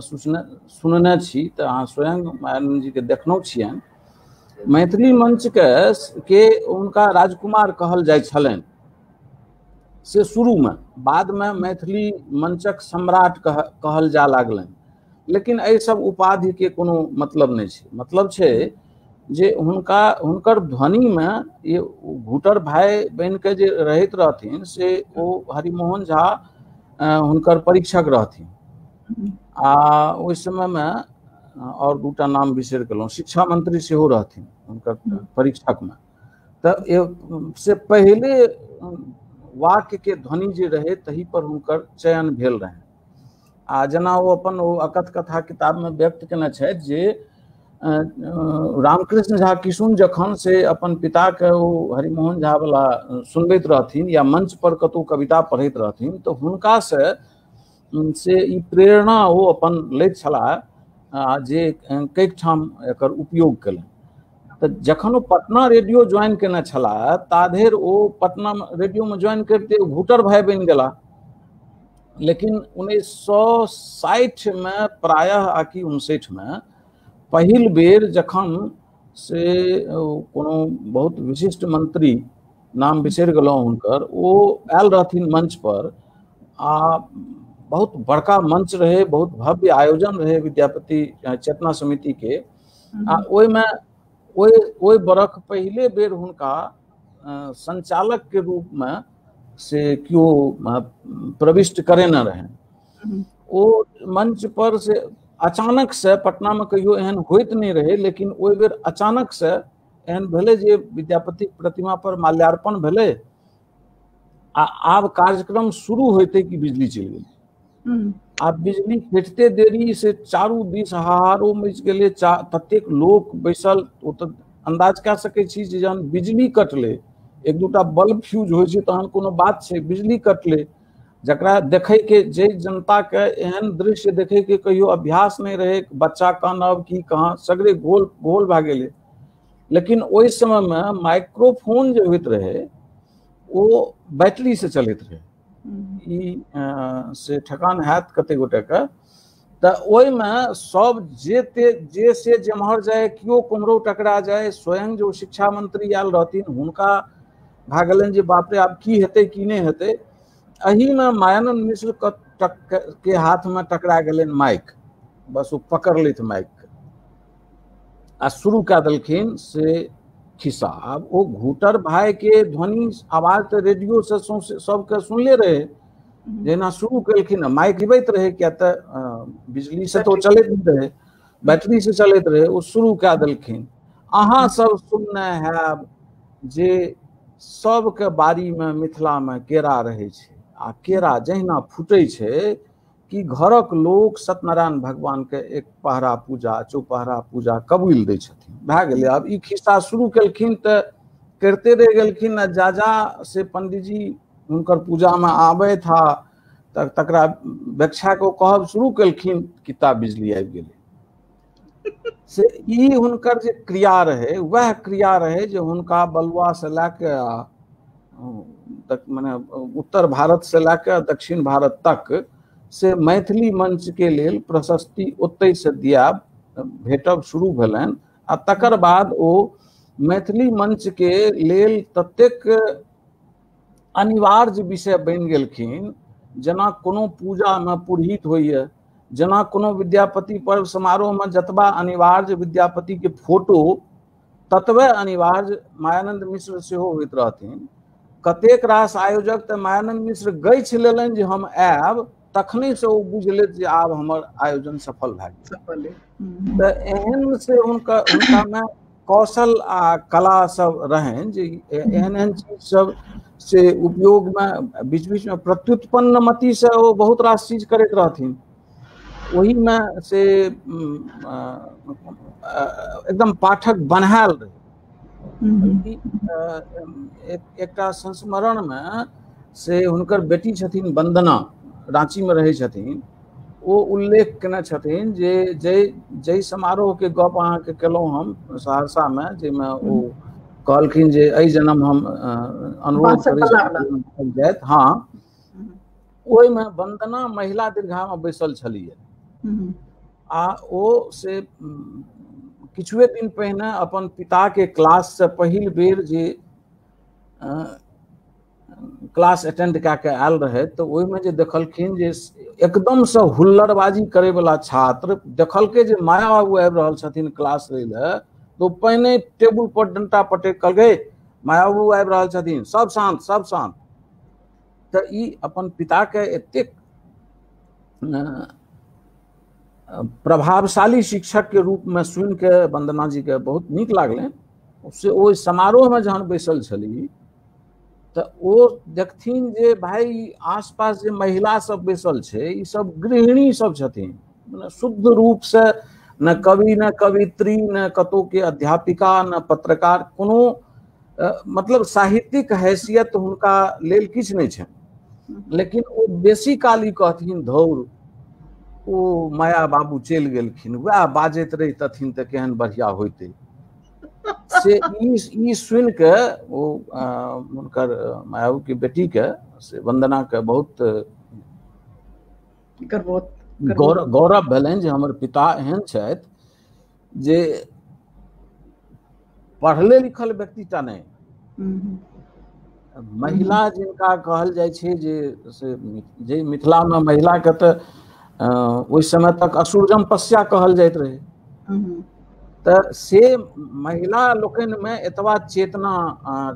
[SPEAKER 2] सुनने छी तऽ अहाँ स्वयं आनंद जी के देखनौ छियनि। मैथिली मंच के हुनका राजकुमार कहल जाइ छलनि से शुरूमे, बादमे मैथिली मंचक सम्राट कहल जा लागलनि। लेकिन एहि सब उपाधिके कोनो मतलब नहि छै। मतलब छै जे हुनका हुनकर ध्वनिमे ये घुटर भाई बनिके जे रहैत रहथिन से ओ हरिमोहन झा हुनकर परीक्षक रहथिन, आ ओहि समयमे और दूटा नाम बिसरि गेलहुँ, शिक्षा मंत्री सेहो रहथिन हुनकर परीक्षकमे। तऽ से पहिले वाक्य के ध्वनि जे रहे तही पर हुनकर चयन भेल रहनि। आ जेना ओ अपन ओ अकथ कथा किताबमे व्यक्त केने छथि जे रामकृष्ण झा किशुन जखन से अपन पिताके ओ हरिमोहन झा वाला सुनबैत रहथिन या मंच पर कतहु कविता पढ़ैत रहथिन तऽ हुनका से ई प्रेरणा ओ अपन लैत छलाह जे कैक ठाम एकर उपयोग केलनि। तऽ जखन ओ पटना रेडियो ज्वाइन केने छलाह ताधरि ओ पटना रेडियोमे ज्वाइन करिते घुटर भाई बनि गेला। लेकिन 1960 में प्रायः आकि 59 में पहिल बेर जखन से कोनो बहुत विशिष्ट मंत्री, नाम बिसरि गेलहुँ हुनकर, ओ आयल रहथिन मंच पर, आ बहुत बड़का मंच रहे, बहुत भव्य आयोजन रहे विद्यापति चेतना समिति के, आ ओहिमे ओहि बरख पहिले बेर हुनका संचालक के रूप में से केओ प्रविष्ट करेने रहनि। ओ मंच पर से अचानक से, पटना में कहियो एहन होइत नहि रहे, लेकिन ओहि बेर अचानक से एहन भेलै जे विद्यापति प्रतिमा पर माल्यार्पण भेलै आ आब कार्यक्रम शुरू होइते कि बिजली चलि गेलै। आ बिजली कटिते देरी से चारू दिस हाहारो मचि गेलै, ततेक लोक बैसल, ओ तऽ अन्दाज कए सकै छी जे जहन बिजली कटलै, एक दूटा बल्ब फ्यूज होइ छै तहन कोनो बात छै, बिजली कटलै जकरा देखैके, जे जनताके एहन दृश्य देखैके कहियो अभ्यास नहि रहै, बच्चा कानब की कहाँ सगरे गोल गोल भए गेलै। लेकिन ओहि समयमे माइक्रोफोन जे होइत रहै ओ बैटरीसँ चलैत रहै, ई से ठकान हैत कते गोटेके। तऽ ओहिमे सब जे से जेम्हर जाय, केओ कोम्हरो टकरा जाय, स्वयं जो शिक्षा मंत्री आयल रहथिन हुनका भए गेलनि जे बाप रे आब की हेतै की नहि हेतै। एहिमे मायानंद मिश्र के हाथमे टकरा गेलनि माइक, बस ओ पकड़ लथि माइक आ शुरू कए देलखिन से खिस्सा। आब ओ घूटर भाई के ध्वनि आवाज तऽ रेडियो से सबके सुनले रहे, जेना शुरू केलखिन माइक हिबैत रहे, किया तऽ बिजली से तो चलैत नहि रहे, बैटरी से चलैत रहे। ओ शुरू कए देलखिन, अहाँ सब सुनने हैब जे सबके बाड़ीमे मिथिलामे केरा रहै छै आ केरा जहिना फूटै छै कि घरक लोक सत्यनारायण भगवानके एक पहरा पूजा चौपहरा पूजा कबूल दै छथिन। भए गेलै। आब ई खिस्सा शुरू केलखिन तऽ करिते रहि गेलखिन आ जा जा से पंडीजी हुनकर पूजामे आबथि आ तकरा व्याख्याके ओ कहब शुरू केलखिन कि ता बिजली आबि गेलै। से ई हुनकर जे क्रिया रहै वएह क्रिया रहै जे हुनका बलुआसँ लए कऽ मने उत्तर भारतसँ लए कऽ दक्षिण भारत तक से मैथिली मंचके लेल प्रशस्ति ओतहिसँ दियाब भेटब शुरू भेलनि आ तकर बाद ओ मैथिली मंचके लेल ततेक अनिवार्य विषय बनि गेलखिन जेना कोनो पूजामे पुरोहित होइए, जेना कोनो विद्यापति पर्व समारोहमे जतबा अनिवार्य विद्यापतिके फोटो ततबे अनिवार्य मायानंद मिश्र सेहो होइत रहथिन। कतेक रास आयोजक तऽ मायानंद मिश्र गछि लेलनि जे हम आयब, तखने से ओ बुझि लेत जे आब हमर आयोजन सफल भए गेल। तऽ एहन से हुनकामे कौशल आ कला सब रहनि जे एहन एहन चीज सब से उपयोगमे बीच बीचमे प्रत्युत्पन्न मतिसँ ओ बहुत रास चीज करैत रहथिन। ओहिमे से एकदम पाठक बन्हायल रहै। एकटा संस्मरणमे से हुनकर बेटी छथिन वंदना, राँचीमे रहै छथिन, ओ उल्लेख केने छथिन जे जाहि समारोहके गप अहाँके केलहुँ हम सहरसामे, जाहिमे ओ कहलखिन जे एहि जन्म हम अनुरोध करै जायत, हाँ, ओहिमे वंदना महिला दीर्घामे बैसल छलियै आ ओ से किछुए दिन पहिने अपन पिताके क्लाससँ पहिल बेर जे क्लास अटेंड कए के आयल रहै तऽ ओहिमे जे देखलखिन जे एकदमसँ हुल्लड़बाजी करैवला छात्र देखलकै जे माया बाबू आबि रहल छथिन क्लास लै लए, तऽ ओ पहिने टेबुल पर डंटा पटकि कहलकै माया बाबू आबि रहल छथिन, सब शांत सब शांत। तऽ ई अपन पिताके एतेक प्रभावशाली शिक्षक के रूप में सुनि के वंदना जी के बहुत नीक लागलनि। से ओहि समारोहमे जहन बैसल छली तऽ ओ देखथिन जे भाई आसपास जे महिला सब बैसल छै ई सब गृहिणी सब छथिन, मने शुद्ध रूप से न कवि न कवित्री न कतौ के अध्यापिका न पत्रकार, कोनो मतलब साहित्यिक हैसियत हुनका लेल किछु नहि छनि, लेकिन ओ बेसी काल ई कहथिन धौर ओ माया बाबू चलि गेलखिन, वएह बाजैत रहितथिन तऽ केहन बढ़िया होइतै। से ई सुनि के ओ हुनकर माया बाबू के बेटी के से वंदना के बहुत गौरव भेलनि जे हमर पिता एहन छथि जे पढ़ले लिखल व्यक्ति टा नहि, महिला जिनका कहल जाइ छै जे से जे मिथिलामे महिलाके तऽ ओहि समय तक असुरजम पस्या कहल जाइत रहै, तऽ से महिला लोकनिमे एतबा चेतना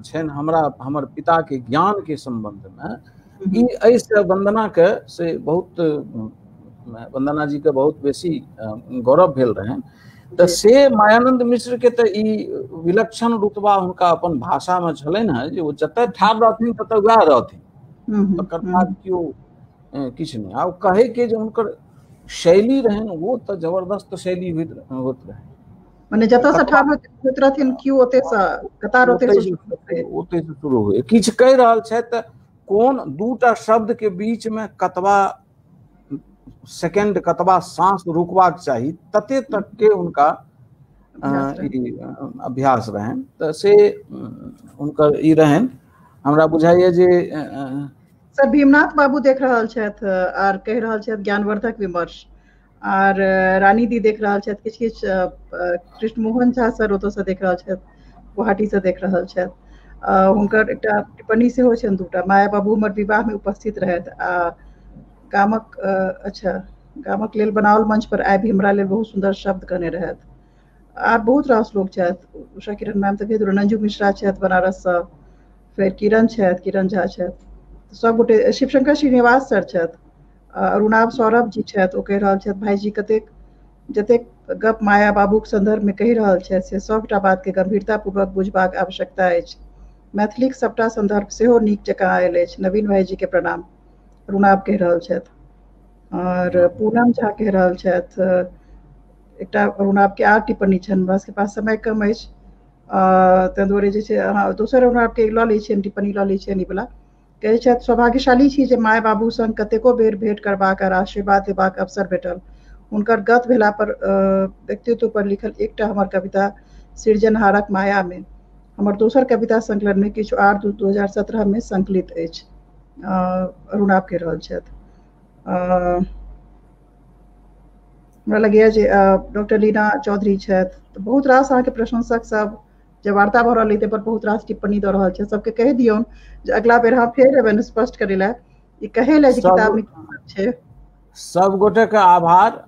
[SPEAKER 2] छनि हमरा हमर पिताके ज्ञानके सम्बन्धमे, ई एहिसँ वंदनाके से बहुत वंदना जीके बहुत बेसी गौरव भेल रहनि। तऽ से मायानंद मिश्र के तऽ ई विलक्षण रुतबा हुनका अपन भाषामे छलनि हेँ जे ओ जतय ठाढ़ रहथिन ततय वएह रहथिन, तकर बाद केओ किछु नहि। आ ओ कहैके जे हुनकर शैली रहनि ओ तऽ जबरदस्त शैली होइत रहनि,
[SPEAKER 1] मने जतऽ से ठाढ़ होइत रहथिन केओ ओतयसँ कतार
[SPEAKER 2] ओतयसँ शुरू हुए। किछु कहि रहल छथि तऽ कोन दूटा शब्द के बीच में कतबा सेकेंड कतबा सांस रुकबाक चाही तते तक के हुनका अभ्यास रहनि। तऽ से हुनकर ई रहनि। हमरा बुझाइए जे
[SPEAKER 1] सर भीमनाथ बाबू देख रहल छथि आर कहि रहल छथि ज्ञानवर्धक विमर्श, आर रानी दी देख रहल छथि, किछु किछु कृष्णमोहन झा सर ओतयसँ देख रहल छथि, गुवाहाटीसँ देख रहल छथि। हुनकर एकटा टिप्पणी सेहो छनि दूटा, माया बाबू हमर विवाहमे उपस्थित रहथि आ गामक अच्छा गामक लेल बनाओल मंच पर आबि हमरा लेल बहुत सुन्दर शब्द कहने रहथि। आर बहुत रास लोक छथि, उषा किरण मैम तऽ रंजू मिश्रा छथि बनारससँ, फेर किरण छथि, किरण झा छथि, सब गोटे, शिवशंकर श्रीनिवास सर छथि, अरुणाभ सौरभ जी छथि, ओ कहि रहल छथि भाईजी कतेक जतेक गप माया बाबूक संदर्भ में कहि रहल छथि से सबटा बात के गंभीरता पूर्वक बुझबाक आवश्यकता अछि। मैथिलीक सबटा संदर्भ सेहो नीक जकाँ आयल अछि। नवीन भाईजी के प्रणाम, अरुणाभ कहि रहल छथि। और पूनम झा कहि रहल छथि, एकटा अरुणाभ के आर टिप्पणी छनि, हमरा सबके पास समय कम अछि, ताहि दुआरे जे छै अहाँ दोसर अरुणाभ के लऽ लै छियनि, टिप्पणी लऽ लै छियनि। ई वला कहै छथि, सौभाग्यशाली छी जे माय बाबू संग कतेको बेर भेंट करबाक आओर आशीर्वाद देबाक अवसर भेटल। हुनकर गत भेला पर व्यक्तित्व पर लिखल एकटा हमर कविता सृजनहारक माया में हमर दोसर कविता संकलन में किछु आर 2017 में संकलित अछि। अरुणाभ कहि रहल छथि। हमरा लगैया जे डॉक्टर लीना चौधरी छथि, तऽ बहुत रास अहाँके प्रशंसक सब जे वार्ता भऽ रहल पर बहुत रास टिप्पणी दऽ रहल छै। सबके कहि दियौन जे अगला बेर अहाँ फेर एबनि स्पष्ट करै लए, ई कहै लए जे किताब में की छै।
[SPEAKER 2] सब गोटे के आभार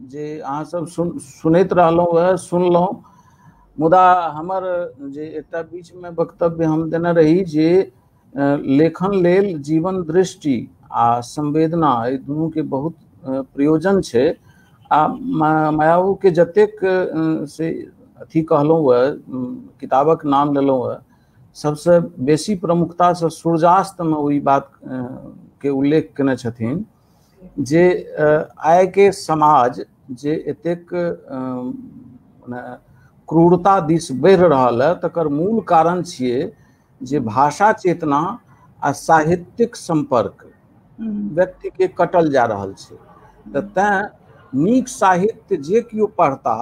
[SPEAKER 2] जे अहाँ सब सुनैत रहलहुँ, सुनलहुँ। मुदा हमर जे एकटा बीच में वक्तव्य हम देने रही जे लेखन लेल जीवन दृष्टि आ संवेदना एहि दुनू के बहुत प्रयोजन छै। आ मायाबू के जतेक से अथी कहलहुँ हँ, किताबक नाम लेलहुँ हँ, सबसे बेसी प्रमुखतासँ सूर्यास्तमे ओहि बात के उल्लेख केने छथिन जे आइ के समाज जे एतेक क्रूरता दिस बढ़ि रहल है तकर मूल कारण छियै जे भाषा चेतना आ साहित्यिक संपर्क व्यक्ति के कटल जा रहल छै। तऽ तैं नीक साहित्य जे केओ पढ़ता,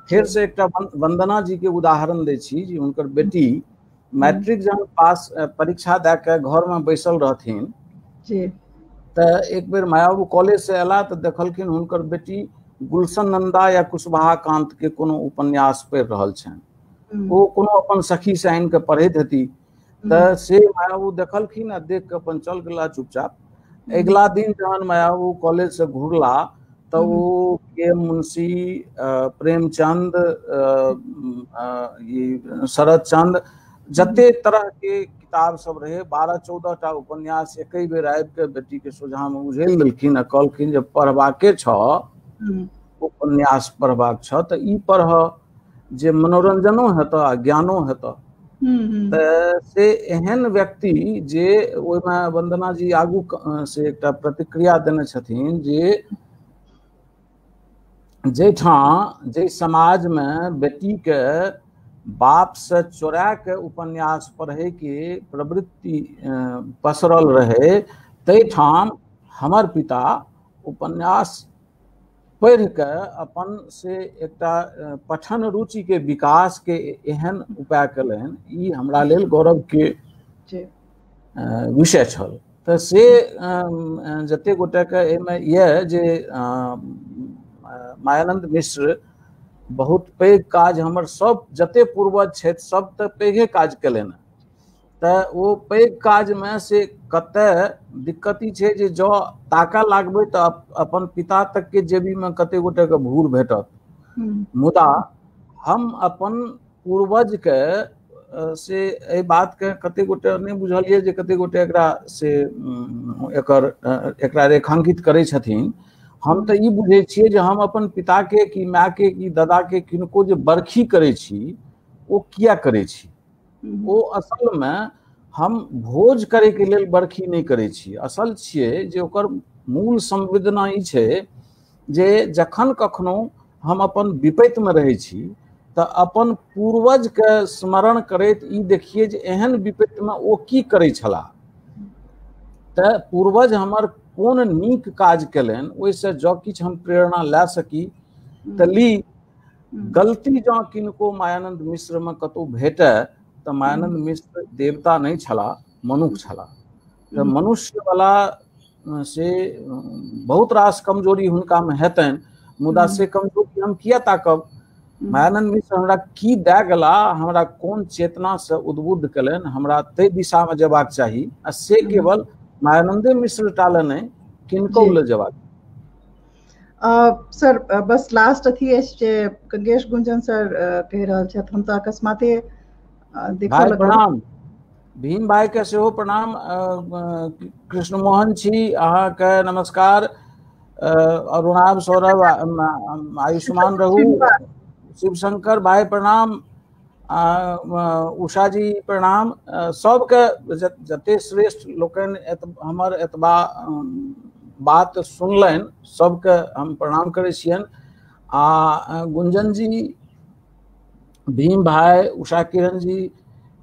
[SPEAKER 2] फेर से एकटा वंदना जी के उदाहरण दै छी जे हुनकर बेटी मैट्रिक जहन पास परीक्षा दए के घर में बैसल रहथिन तऽ एक बेर मायाबू कॉलेज से अयला तऽ देखलखिन हुनकर बेटी गुलशन नंदा या कुशवाहा कांत के कोनो उपन्यास पढ़ि रहल छनि। ओ कोनो अपन सखी से आनि के पढ़ैत हेती, तऽ से मायाबू देखलखिन आ देख के अपन चल गेला चुपचाप। अगिला दिन जहन मायाबू कॉलेज से घुरला तऽ ओ के मुंशी, प्रेमचंद, शरद चंद, जते तरह के किताब सब रहे 12-14 टा उपन्यास एक बेर आबि के बेटी के सोझा में उझेल देलखिन आ कहलखिन जे पढ़बाके छ, उपन्यास पढ़बाक छ तऽ ई पढ़ जे मनोरंजनो हेतऽ आ ज्ञानो हेतऽ। तऽ से एहन व्यक्ति जे ओहिमे वंदना जी आगू से एकटा प्रतिक्रिया देने छथिन जे जाहिठाम जाहि समाजमे बेटीके बाप से चोरा के उपन्यास पढ़े के प्रवृत्ति पसरल रहे, ताहिठाम हमर पिता उपन्यास पढ़ि के अपन से एकटा पठन रुचि के विकास के एहन उपाय कयलनि, ई हमरा लेल गौरव के विषय छल। तऽ से जते गोटेके एहिमे यऽ जे मायानंद मिश्र बहुत पैघ काज, हमर सब जते पूर्वज छथि सब तऽ पैघे काज कयलनि, तऽ ओ पैघ काजमे से कतय दिक्कत ई छै जे जँ ताकऽ लागबै तऽ अपन पिता तकके जेबीमे कते गोटेके भूर भेटत, मुदा हम अपन पूर्वजके से एहि बातके कते गोटे नहि बुझल यऽ जे कते गोटे एकरा से एकरा रेखांकित करै छथिन। हम तऽ ई बुझै छियै जे हम अपन पिताके कि मायके कि दादाके किनको जे बरखी करै छी ओ किया करै छी, ओ असलमे हम भोज करैके लेल बरखी नहि करै छी। असल छियै जे ओकर मूल संवेदना ई छै जे जखन कखनो हम अपन विपत्तिमे रहै छी तऽ अपन पूर्वजके स्मरण करैत ई देखियै जे एहन विपत्तिमे ओ की करै छलाह, तऽ पूर्वज हमर कोन नीक काज कयलनि ओहिसँ जँ किछु हम प्रेरणा लए सकी तऽ ली। गलती जँ किनको मायानंद मिश्रमे कतहु भेटय तऽ मायानंद मिश्र देवता नहि छलाह, मनुख छलाह। तऽ मनुष्यवला से बहुत रास कमजोरी हुनकामे हेतनि, मुदा से कमजोरी हम किया ताकब? मायानंद मिश्र हमरा की दए गेला, हमरा कोन चेतनासँ उद्बुद्ध कयलनि, हमरा ताहि दिशामे जेबाक चाही, आ से केवल मायानंदे मिश्र टा लए नहि, किनको लए जेबाक।
[SPEAKER 1] सर बस लास्ट अथी अछि जे गंगेश गुंजन सर कहि रहल छथि, हम तऽ अकस्माते
[SPEAKER 2] भाई प्रणाम, भीम भाई के सेहो प्रणाम, कृष्ण मोहन छी अहाँके नमस्कार, अरुणाभ सौरभ आयुष्मान रहू, शिवशंकर भाई प्रणाम, उषा जी प्रणाम। सबके जते श्रेष्ठ लोकनि हमर एतबा बात सुनलनि सबके हम प्रणाम करै छियनि। आ गुंजन जी, भीम भाई, उषा किरण जी,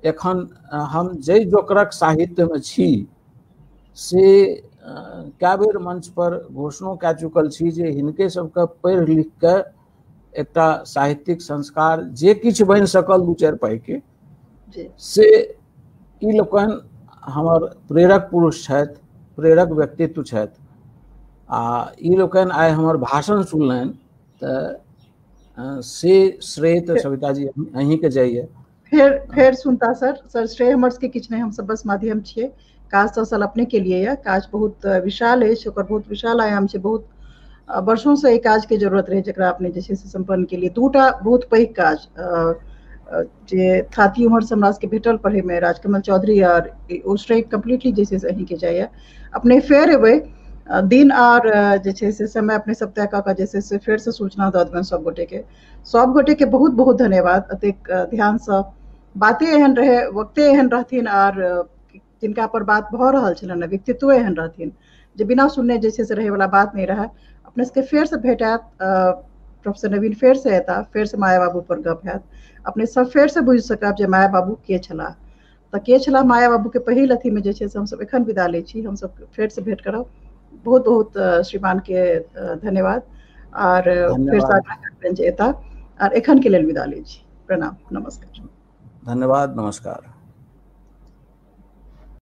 [SPEAKER 2] एखन हम जाहि जोकरक साहित्यमे छी से कए बेर मंच पर घोषणो कए चुकल छी जे हिनके सबके पढ़ि लिख के एकटा साहित्यिक संस्कार जे किछु बनि सकल 2-4 पाइके से ई लोकनि हमर प्रेरक पुरुष छथि, प्रेरक व्यक्तित्व छथि। आ ई लोकनि आइ हमर भाषण सुनलनि तऽ से श्रेय तऽ सविता जी अहीँके जाइए।
[SPEAKER 1] फेर सुनता सर। सर श्रेय हमर सबके किछु नहि, हमसब बस माध्यम छियै। काज तऽ असल अपने के लिए यऽ, काज बहुत विशाल अछि, ओकर बहुत विशाल आयाम छै, बहुत वर्षों से एहि काज के जरूरत रहै जकरा अपने जे छै से सम्पन्न के लिए। दूटा बहुत पैघ काज जे थाती उम्र से हमरा सबके भेटल पढ़ैमे, राजकमल चौधरी आर ओ श्रेय कम्प्लीटली जे छै से अहीँके जाइए। अपने फेर एबै दिन आर जे छै से समय अपने सब तय कऽ के जे छै से फेरसँ सूचना दऽ देबनि सब गोटेके। सब गोटेके बहुत बहुत धन्यवाद। एतेक ध्यानसँ बाते एहन रहै, वक्ते एहन रहथिन आर जिनका पर बात भऽ रहल छलनि, व्यक्तित्व एहन रहथिन जे बिना सुनने जे छै से रहैवला बात नहि रहै। अपने सबके फेरसँ भेट हैत, प्रोफेसर नवीन फेरसँ एता, फेरसँ माया बाबू पर गप हैत, अपने सब फेरसँ बुझि सकब जे माया बाबू के छलाह। तऽ के छलाह माया बाबू के पहिल अथीमे जे छै से हमसब एखन विदा लै छी। हमसब फेरसँ भेट करब। बहुत बहुत श्रीमान के धन्यवाद आर फेरसँ आग्रह करबनि जे एता। आर एखन के लेल विदा लै छी। प्रणाम, नमस्कार।
[SPEAKER 2] धन्यवाद, नमस्कार।